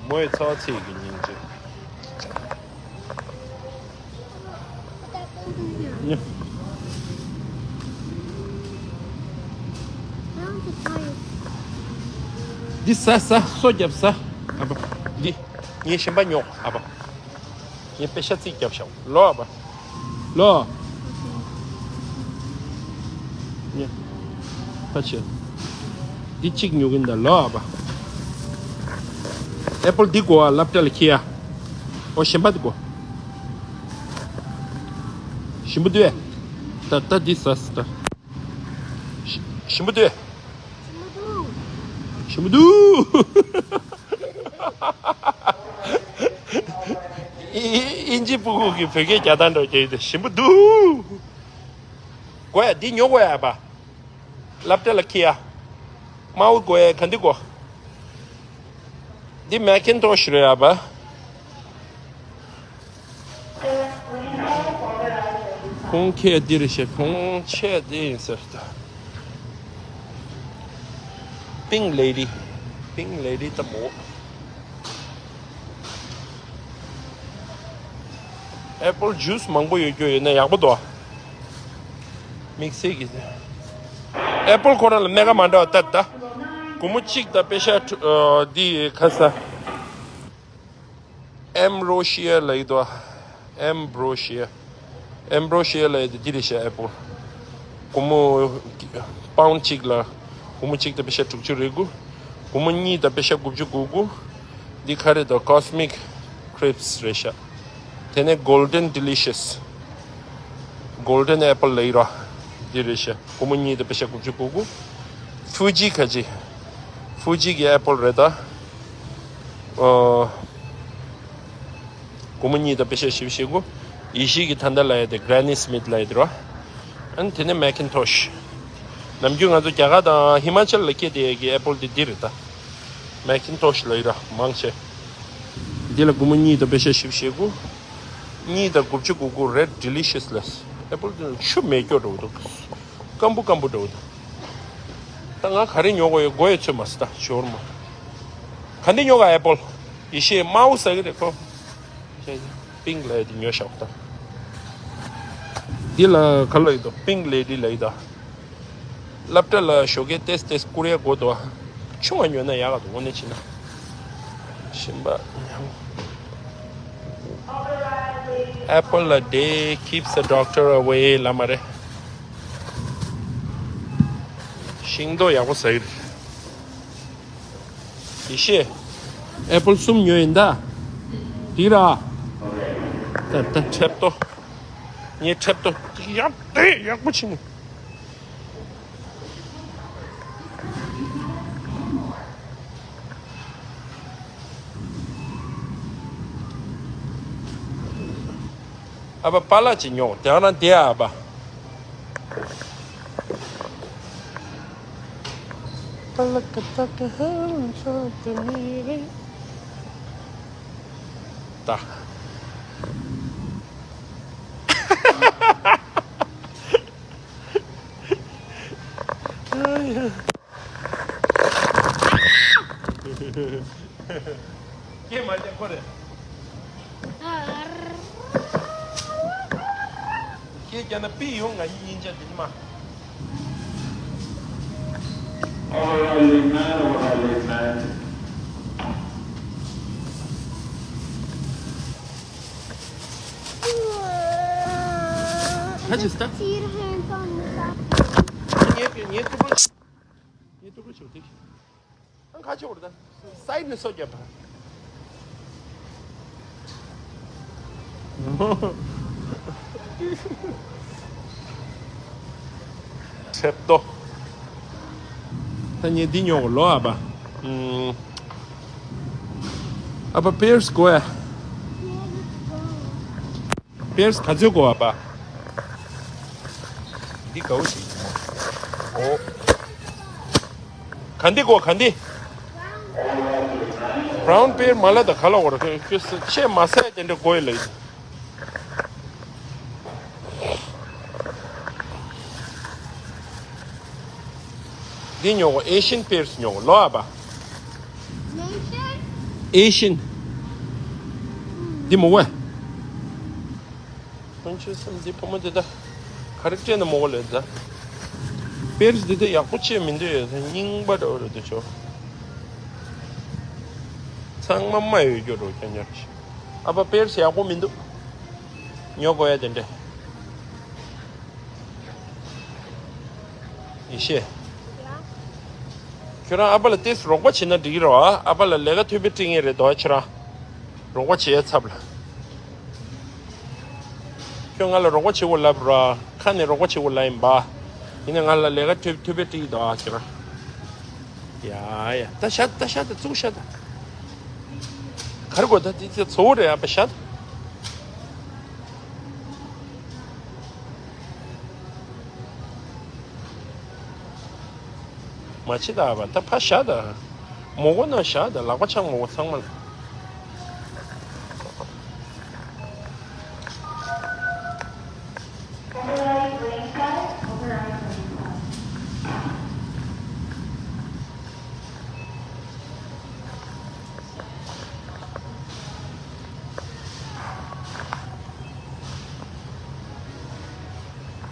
མོའི་ཚ་བ་ཚིག་གི་སྙིང་རྗེ། འདི་ཟ་ཟ་སོ་རྒྱབ་ཟ། ཨ་ཕ། འདི་ངས་ཞིམ་པ་ཉོ་ཨ་ཕ། ངས་པེ་ཤ་རྩིས་རྒྱབ་ཤག་ལོ་ཨ་ཕ། ལོ། ངས་ཕ་ཆེ། འདི་གཅིག་ཉོ་གིན་ད་ལོ་ཨ་ཕ། ཨེ་པོལ་འདི་དགོས་ཨ་སློབ་གྲྭ་ལ་ཁྱེར་ཡ། ཨོ་ཞིམ་པ་འདི་དགོས། ཞིམ་པོ་འདུག་ད་ད་འདི་ཟ་ཟ་ད། ཞི- ཞིམ་པོ་འདུག་ཞིམ་པོ་འདུག་ཨི- ཨིན་ཇི་ཕྲུ་གུ་གི་བོད་སྐད་རྒྱག་སྟངས་འདྲ་བོ་རྒྱག་གི་འདུག་ཞིམ་པོ་འདུག་དགོས་ཡ་འདི་ཉོ་དགོས་ཡ་པ། སློབ་གྲྭ་ལ་ཁྱེར་ཡ། དམར་པོ་དགོས་ཡ་ག་འདི་དགོས། འདི་མེ་ཁིན་ཏོ་ཤི་རེད་ཡ་པ། ཁོང་ཁྱེད་འདི་རེད་ཤག་ཁོང་ཆེ་འདི་ཡིན་ཟེར་ད། Pink Lady Pink Lady ད་མོ། ཨེ་པོལ་ཇུས་མང་པོ་ཡོད་རྒྱུ་ཡོད་ན་ཡག་པོ་འདུག་དམིགས་བསལ་གྱི། ཨེ་པོལ་ཁོ་རང་ལ་སྣེ་ཁ་མ་འདྲ་བ་ལྟ་ད། སྒོར་མོ་གཅིག་དང་པེ་ཤ་ཨ་འདི་ཁ་ས། Ambrosia ལབ་ཀྱི་འདུག Ambrosia Ambrosia ལབ་ཡ་དེ་འདི་རེད་ཤག་ཨེ་པོལ། སྒོར་མོ་པའུན་གཅིག་ལ་སྒོར་མོ་གཅིག་དང་པེ་ཤ་དྲུག་ཅུ་རེ་དགུ། སྒོར་མོ་གཉིས་དང་པེ་ཤ་དགུ་བཅུ་གོ་དགུ། འདི་ག་རེ་འདུག Cosmic Crisps རེད་ཤག་དེ་ནས་Golden Delicious Golden Apple ལབ་ཡི་ར། འདི་རེད་ཤག་སྒོར་མོ་གཉིས་དང་པེ་ཤ་དགུ་བཅུ་གོ་དགུ། Fuji ག་ཅི། Fuji གི་ཨེ་པོལ་རེད་ད། ཨོ། སྒོར་མོ་གཉིས་དང་པེ་ཤ་བཞི་བཅུ་ཞེ་དགུ། ཡེ་ཤེས་ཀྱི་ཐ་མདའ་ལབ་ཡ་དེ་Granny Smith ལབ་ཡ་དེ་རོ། ཨ་ནི་དེ་ནས་Macintosh ནམ་རྒྱུན་ང་ཚོ་རྒྱ་གར་དང་ཧི་མ་ཅལ་ལ་སྐྱེས་བསྡད་ཡ་གི་ཨེ་པོལ་དེ་འདི་རེད་ད། Macintosh ལབ་ཡ་ར་མང་ཆེ། འདི་ལ་སྒོར་མོ་གཉིས་དང་པེ་ཤ་བཞི་བཅུ་ཞེ་དགུ། གཉིས་དང་དགུ་བཅུ་གོ་དགུ་Red Delicious ལ། ཨེ་པོལ་དེ་ཆུ་མེད་སྐྱོ་འགྲོ་འདུག་སྐམ་པོ་སྐམ་པོ་འགྲོ་འདུག་ད་ང་ག་རེ་ཉོ་དགོས་ཡོད་དགོས་ཡོད་ཚོད་མ་སི་ད་ཞོར་མ། ག་འདི་ཉོ་ག་ཨེ་པོལ། ཡེ་ཤེས་དམར་པོ་ཟ་གི་རེད་ཁོ། Pink ལབ་ཡ་དེ་ཉོ་ཤོག་ད། འདི་ལ་ག་ལབ་ཡོད་དོ་Pink Lady ལབ་ཡོད་ད། སློབ་གྲྭ་ལ་ཞོགས་ཀས་ཏེས་ཏེས་བསྐུར་ཡ་དགོས་འདུག་ཆུང་བ་ཉོས་ན་ཡག་ག་འདུག་དངོས་གནས་བྱས་ན། ཞིམ་པ། Apple a day keeps the doctor away ལབ་མ་རེད། ཤིང་ཏོག་ཡག་པོ་ཟ་གི་རེད། ཡེ་ཤེས། ཨེ་པོལ་གསུམ་ཉོས་ཡིན་ད། འདི་ར། ད་ད་ཁྲེབ་ཏོ། ངའི་ཁྲེབ་ཏོ། ཡག་དེ་ཡག་པོ་ཕྱིན། ཨ་ཕ་པཱ་ལགས་ཅིག་ཉོ་དེ་ན་དེ་ཨ་ཕ། པཱ་ལགས་ཀྱི་ད་ག་ཧ་ལམ་ཚོད་དུ་མི་རེད་ད། སྐད་མ་རྒྱག་ཁོ་རེད། སྐད་རྒྱག་ན་པི་ཡོང་ང་ཡིན་ཡིན་ཆ་དེ་ནི་མ། All right, late night, all right, late night. ཁ་ཅིག་སྟ། ངས་ངས་ཐུག་པ། ངས་ཐུག་པ་ཆུ་ཐིག་ཁ་ཆེ་བར་ད། སའི་ནས་སོ་བརྒྱབ་པ། ཁྲེབ་ཏོ། ད་ངས་འདི་ཉོ་གོ་ལོ་ཨ་ཕ། ཨ་ཕ་པེར་སི་གོ་ཨ། པེར་སི་ག་ཚོད་དགོས་པ། འདི་དགའ་བོ་ཞིག་ཡིན་མོ། ཨོ། ག་འདི་དགོས་ག་འདི། བྷ་རའུན་པེར་མ་ལ་དང་ག་ལ་འོར་ཁྱོད་ཆེས་མ་སེ་དེ་འདྲ་དགོས་ལ་ཡིན། འདི་ཉོ་གོ་ཨེ་ཤན་པེར་སི་ཉོ་གོ་ལོ་ཨ་ཕ། ཨེ་ཤན། འདི་མོ་བས། ཁོང་ཚོའི་སེམས་འདི་ཕོ་མོ་འདི་ད་ག་རེ་སྤྲད་ན་མོ་གོ་ལས་ད། པེར་སི་འདི་ད་ཡག་པོ་བྱས་མི་འདུག་ཡོད་རྙིང་པ་འདྲ་བོ་རེད་འདུག་ཆོ། ཚང་མ་མ་ཡོད་རྒྱུ་རོ་ཁྱོད་ཉོ་ཤི། ཨ་ཕ་པེར་སི་ཡག་པོ་མི་འདུག་ཉོ་དགོས་ཡ་དེ་འདྲས། ཡེ་ཤེས། ཁྱོད་རང་ཨ་ཕ་ལ་ཏེས་རོགས་པ་བྱེད་ན་འགྲིག་གི་རེད་བ། ཨ་ཕ་ལ་ལས་ཀ་ཐུབ་པའི་སྤྲད་ངེས་རེད་དོ་ཁྱེད་རང་། རོགས་པ་བྱེད་ཡ་ཚབ་ལ། ཁྱོད་ང་ལ་རོགས་པ་བྱེད་དགོས་ལབ་ར། ཁ་ནས་རོགས་པ་བྱེད་དགོས་ལབ་ཡིན་པ། ཡིན་ན་ང་ལ་ལས་ཀ་ཐུབ་ཐུབ་པའི་སྤྲད་ཀྱི་འདུག་ཨ་ཁྱེད་རང་། ཡ་ཡ་ད་ཤ་ད་ཤ་ད་བཙུགས་ཤ་ད། ག་རེ་དགོས་ད་དེ་ཚོ་བོ་རེད་ཨ་ཕ་ཤ་ད། མ་ཕྱི་ད་བ་ད་ཕ་ཤ་ད། མོ་གོ་ན་ཤ་ད་ལག་པ་ཆང་མོ་གོ་ཚང་མ་ལ།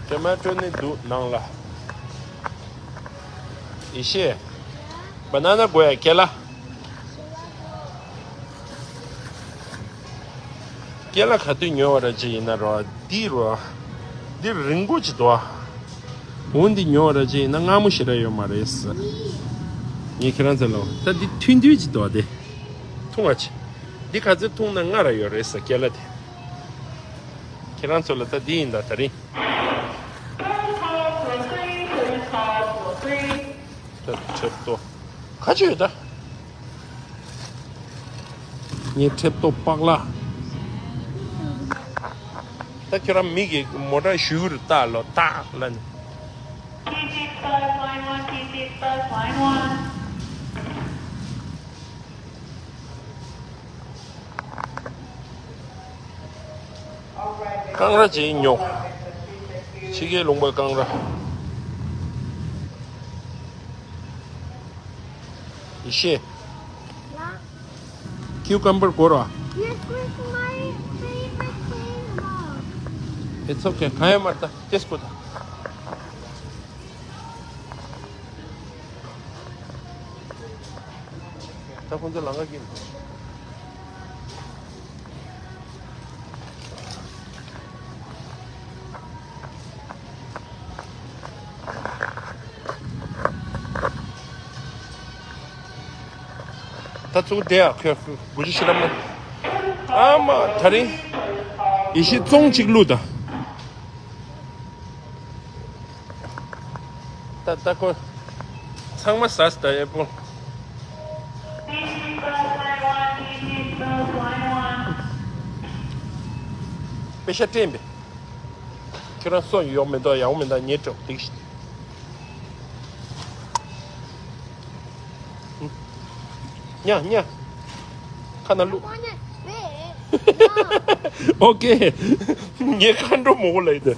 ཀེ་མ་ཀྲོ་ནི་འདུག་ནང་ལ། ཡེ་ཤེས། བ་ན་ན་དགོས་ཡ་ཀེ་ལ། ཀེ་ལ་ག་དུས་ཉོ་བ་ར་ཅི་ཡིན་ན་རོ་འདི་རོ། འདི་རིང་པོ་ཅིག་འདུག་ཨ། འོ་འདི་ཉོ་བ་ར་ཅི་ཡིན་ན་སྔ་མོ་ཞེ་དྲག་ཡོད་མ་རེད་ཟེར། ངས་ཁྱེད་རང་ཚོ་ལ་ད་འདི་ཐུང་ཐུང་ཅིག་འདུག་ཨ་དེ། ཐུང་ཨ་ཅི། འདི་ག་ཚོད་ཐུང་ན་ང་ར་ཡོད་རེད་ཟེར་ཀེ་ལ་དེ། ཁྱེད་རང་ཚོ་ལ་ད་འདི་ཡིན་ད་ད་རིང་། ཁྲེབ་ཏོ། ཁ་ཆོད་ད། ངའི་ཁྲེབ་ཏོ་པག་ལ། ད་ཁྱོད་རང་མིག་གི་མོ་ཊ་ཞུ་རུ་ལྟ་ལོ་ལྟ་ལ་ནི། T six bus, line one, T six bus, line one. ཀང་ར་ཅིག་ཉོ། ཕྱི་རྒྱལ་ལུང་པ་ཀང་ར། ཡེ་ཤེས། ཀིའུ་ཀམ་བར་དགོས་ར། This is my favorite thing, Mom. It's okay. ག་ཡ་མར་ད་ཏེས་ཀོ་ད། ད་ཁོང་ཚོ་ལང་ཀ་གིན། ད་ཚུགས་དེ་ཡ་ཁོས་དགུ་བཅུ་ཞེ་ལམ་ན། ཨ་མ་ད་རིང་། ཡེ་ཤེས་བཙོང་གཅིག་བླུགས་ད། ད་ད་ཁོ། ཚང་མ་ཟ་ད་ཨེ་པོ། པེ་ཤ་སྤྲད་པས། ཁྱོད་རང་སོ་ཡོག་མེ་ཏོག་ཡག་མེ་ཏོག་ཉེ་གྲོགས་སྡིག་ཉ་ཉ། ཁ་ན་ལུ། ཨོ་ཀེ། ངས་ཁ་འགྲོ་མོ་གོ་ལ་ཡིན་ད།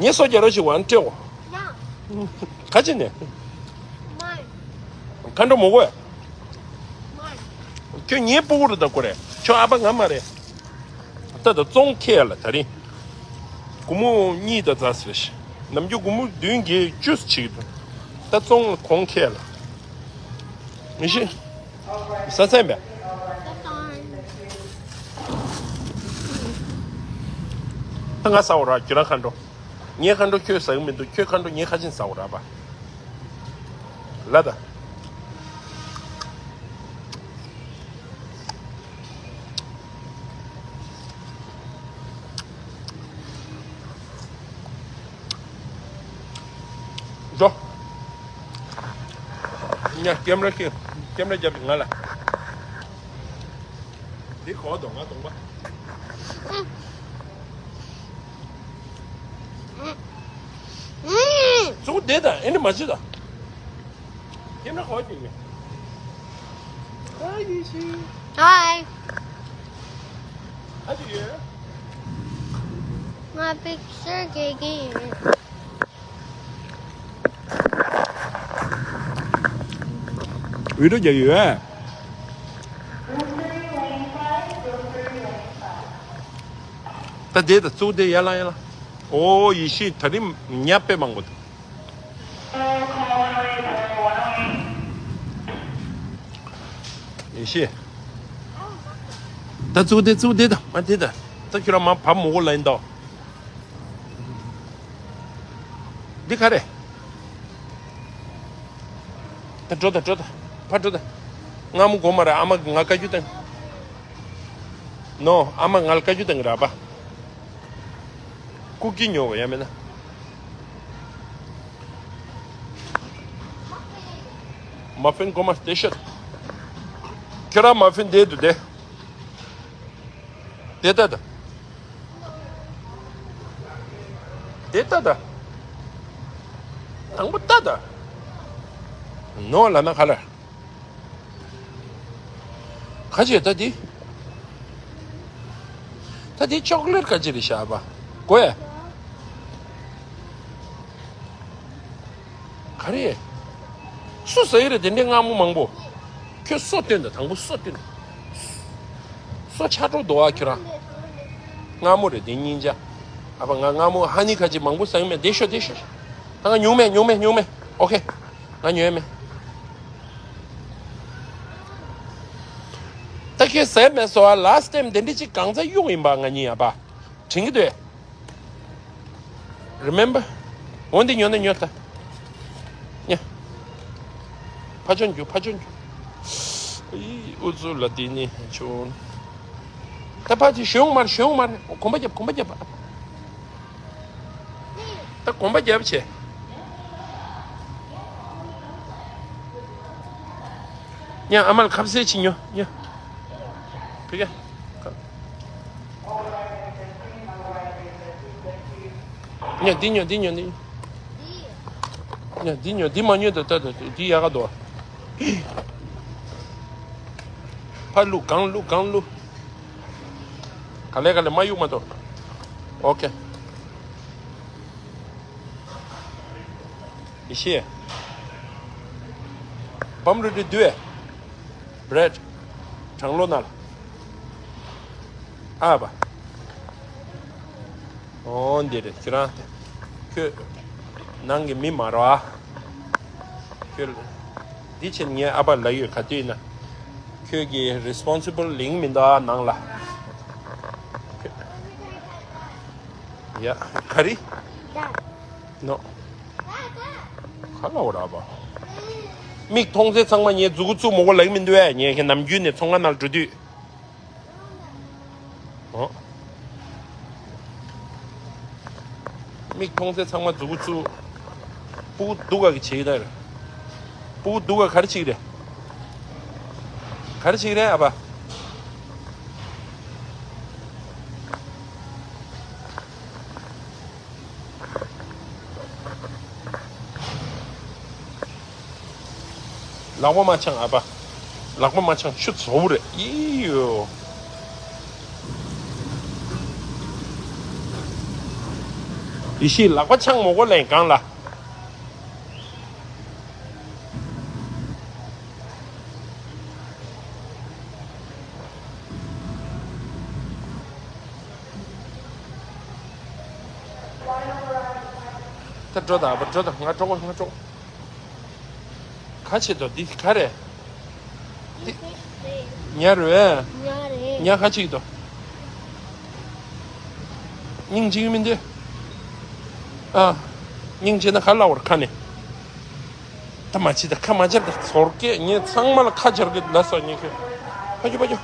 ངས་སོ་རྒྱ་རོ་ཞིག་བ་ནི་སྤྲེའོ། ག་ཅི་ནས། མཁའ་འགྲོ་མོ་གོ། ཁྱོད་ངའི་སྤུ་གུ་རུ་ད་གོ་རེད། ཁྱོད་ཨ་ཕ་ང་མ་རེད། ད་ད་བཙོང་ཁེ་ལ་ད་རིང་། སྒོར་མོ་གཉིས་ད་ཙ་ཟེར་ཞིག་ནམ་རྒྱུན་སྒོར་མོ་བདུན་བརྒྱད་བཅུ་ཅིག་ད་བཙོང་གོང་ཁེ་ལ། མི་ཤེས། ས་ཚན་པས། ད་ང་ཟ་འོ་ར་ཁྱོད་རང་མཁའ་འགྲོ། ངའི་མཁའ་འགྲོ་ཁྱོད་ཟ་གི་མི་འདུག་ཁྱོད་མཁའ་འགྲོ་ངའི་ཁ་ཆེན་ཟ་འོ་ར་པ། ལ་ད། འགྲོ། ཉ་ཀེམ་ར་ཀེམ་ཀེམ་ར་རྒྱབ་ང་ལ། འདི་གོ་དོ་ང་གདོང་པ། གཙོ་བོ་བསྡད་དང་ཨེ་འདྲ་མ་བྱེད་དང་། ཁྱེད་རང་གོ་ཅིག་ཡོད། Hi, Yushi. Hi. How do you? My picture taking. བི་ཌིའོ་རྒྱག་ཡོད། ད་དེ་ད་གཙོ་བོ་དེ་ཡར་ལངས་ཡར་ལངས། ཨོ་ཡེ་ཤེས་ད་རིང་ཉ་དཔེ་མང་པོ་འདུག་ཡེ་ཤེས། ད་གཙོ་བོ་དེ་གཙོ་བོ་དེ་ད་མ་དེ་ད། ད་ཁྱོད་རང་མ་བབ་མོ་གོ་ལ་ཡིན་ད། འདི་ག་རེ། ད་འགྲོ་ད་འགྲོ་ད། ཕར་འགྲོ་ད། སྔ་མོ་དགོས་མ་རེད། ཨ་མ་གིས་ང་བཀའ་བཀྱོན་བཏང་། ནོ། ཨ་མ་ང་ལ་བཀའ་བཀྱོན་བཏང་གི་རེད་པ། ལྐུགས་ཀྱི་ཉོ་བ་ཡ་མེད་ན། མ་ཕིན་དགོས་མ་དེ་ཤོད། ཁྱོད་རང་མ་ཕིན་དེ་འདུག་དེ། དེ་ལྟ་ད། དེ་ལྟ་ད། དང་པོ་ལྟ་ད། ནོ་ལ་ན་ག་ལ། ག་ཅེ་ད་འདི། ད་འདི་ཅོག་ལེར་ག་ཅེ་རེད་ཤག་པ། གོ་ཡ། ག་རེ། སུ་ཟ་ཡི་རེད་དེ་འདྲའི་མངར་མོ་མང་པོ། ཁྱོད་སོ་སྟོན་དང་དང་པོ་སོ་སྟོན། སོ་ཆགས་འགྲོ་འདུག་ཨ་ཁྱོད་རང་། མངར་མོ་རེད་དེ་སྙིང་རྗེ། ཨ་ཕ་ང་མངར་མོ་ཧ་ནི་ཁ་ཅིག་མང་པོ་ཟ་གི་མེད་དེ་ཤོད་དེ་ཤོད། ད་ང་ཉུང་མེད་ཉུང་མེད་ཉུང་མེད་ཨོ་ཁེ། ང་ཉོས་མེད། ད་ཁྱོད་ཟས་མེད་སོ་ཨ་last time དེ་འདྲ་ཅིག་གང་ཚ་གཡུག་ཡིན་པ་ང་གཉིས་ཨ་ཕ། དྲན་གི་འདུག Remember? འོ་འདི་ཉོ་ནི་ཉོ་ད། ཉ། ཕ་ཆོན་རྒྱུ་ཕ་ཆོན་རྒྱུ། ཨི་ཨུ་ཚུ་ལ་དེ་ནི་ཆུན། ད་ཕ་ཆི་ཞོང་མར་ཞོང་མར་གོམ་པ་རྒྱབ་གོམ་པ་རྒྱབ། ད་གོམ་པ་རྒྱབ་བྱས། ཉ་ཨ་མ་ལ་ཁ་ཟས་ཅིག་ཉོ་ཉ། ཕི་ཀ་ཉ་འདི་ཉོ་འདི་ཉོ་འདི། ཉ་འདི་ཉོ་འདི་མ་ཉོ་ད་ད་ད་འདི་ཡག་ག་འདུག་ཕ་བླུག་གང་བླུག་གང་བླུག་ག་ལེ་ག་ལེ་མ་གཡུག་མ་གཏོགས། ཨོ་ཁེ། ཡེ་ཤེས། བམ་རུ་དུ་དུ་བྲེད། གྲང་ལོ་ན་ལ། ཨ་བ། ཨོ་འདི་རེད་ཁྱོད་རང་དེ། ཁྱོད། ནང་གི་མི་མ་རོ་ཨ། ཁྱོད། འདི་ཕྱིན་ངའི་ཨ་ཕ་ལ་ཡོད་ག་དུས་ཡིན་ན། ཁྱོད་ཀྱི་responsible ལིང་མི་འདུག་ཨ་ནང་ལ། ཡ་ག་རེ། ནོ། ག་ལ་འོ་ར་བ། མིག་མཐོང་ཚེ་ཚང་མ་ངའི་མཛུ་གུ་བཙུགས་མོ་གོ་ལག་མི་འདུག་ཨེ་ངས་ཁྱེད་ནམ་རྒྱུན་ནས་ཚོང་ཁང་ནང་འགྲོ་དུས། ཨོ། མིག་མཐོང་ཚེ་ཚང་མ་མཛུ་གུ་བཙུགས། སྤུ་གུ་སྡུག་ག་གི་བྱེད་ཀྱི་ད་རེད། སྤུ་གུ་སྡུག་ག་ག་རེ་བྱེད་ཀྱི་རེད། ག་རེ་བྱེད་ཀྱི་རེད་ཨ་ཕ། ལག་པ་མ་འཆང་ཨ་ཕ། ལག་པ་མ་འཆང་ཆུ་ཚོ་བོ་རེད་ཨི་ཡོ། ཡེ་ཤེས་ལག་པ་འཆང་མོ་གོ་ལེན་གང་ལ། ད་འགྲོ་དང་། ཨ་ཕ་འགྲོ་དང་། ང་འགྲོ་གོ། ང་འགྲོ་གོ། ག་བྱེད་དོ། འདི་ག་རེད། འདི་ཉ་རེད། ཉ་རེད། ཉ་ག་བྱེད་ཀྱི་འདུག་སྙིང་རྗེ་གི་མི་འདུག་ཨ། སྙིང་རྗེ་ན་ག་ལ་བར་ཁ་ནས། ད་མ་བྱེད་ད། ཁ་མ་འབྱར་ད། ཚོར་སྐད། ངས་ཚང་མ་ལ་ཁ་འབྱར་གི་ལབ་སོང་། ངས་ཁྱོད་ཕ་ཁྱོད་ཕ་ཁྱོད།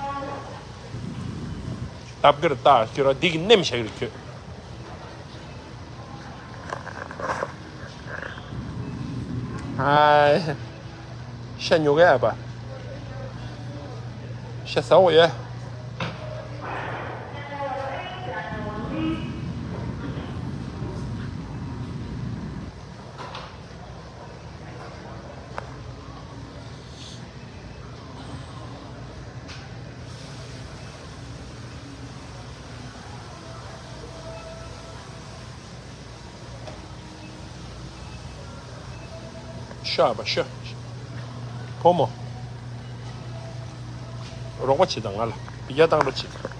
ལྟ་བུར་ལྟ། ཁྱོད་རང་འདི་གི་ནེམ་བཞག་གི་རེད་ཁྱོད། ཧའི། ཤ་ཉོ་ག་ཡ་པ། ཤ་ཟ་འོ་ཡ། ཤ་བ་ཤ། བུ་མོ། རོགས་པ་བྱེད་དང་། ང་ལ་ཡ་བཏང་རོགས་བྱེད་དང་།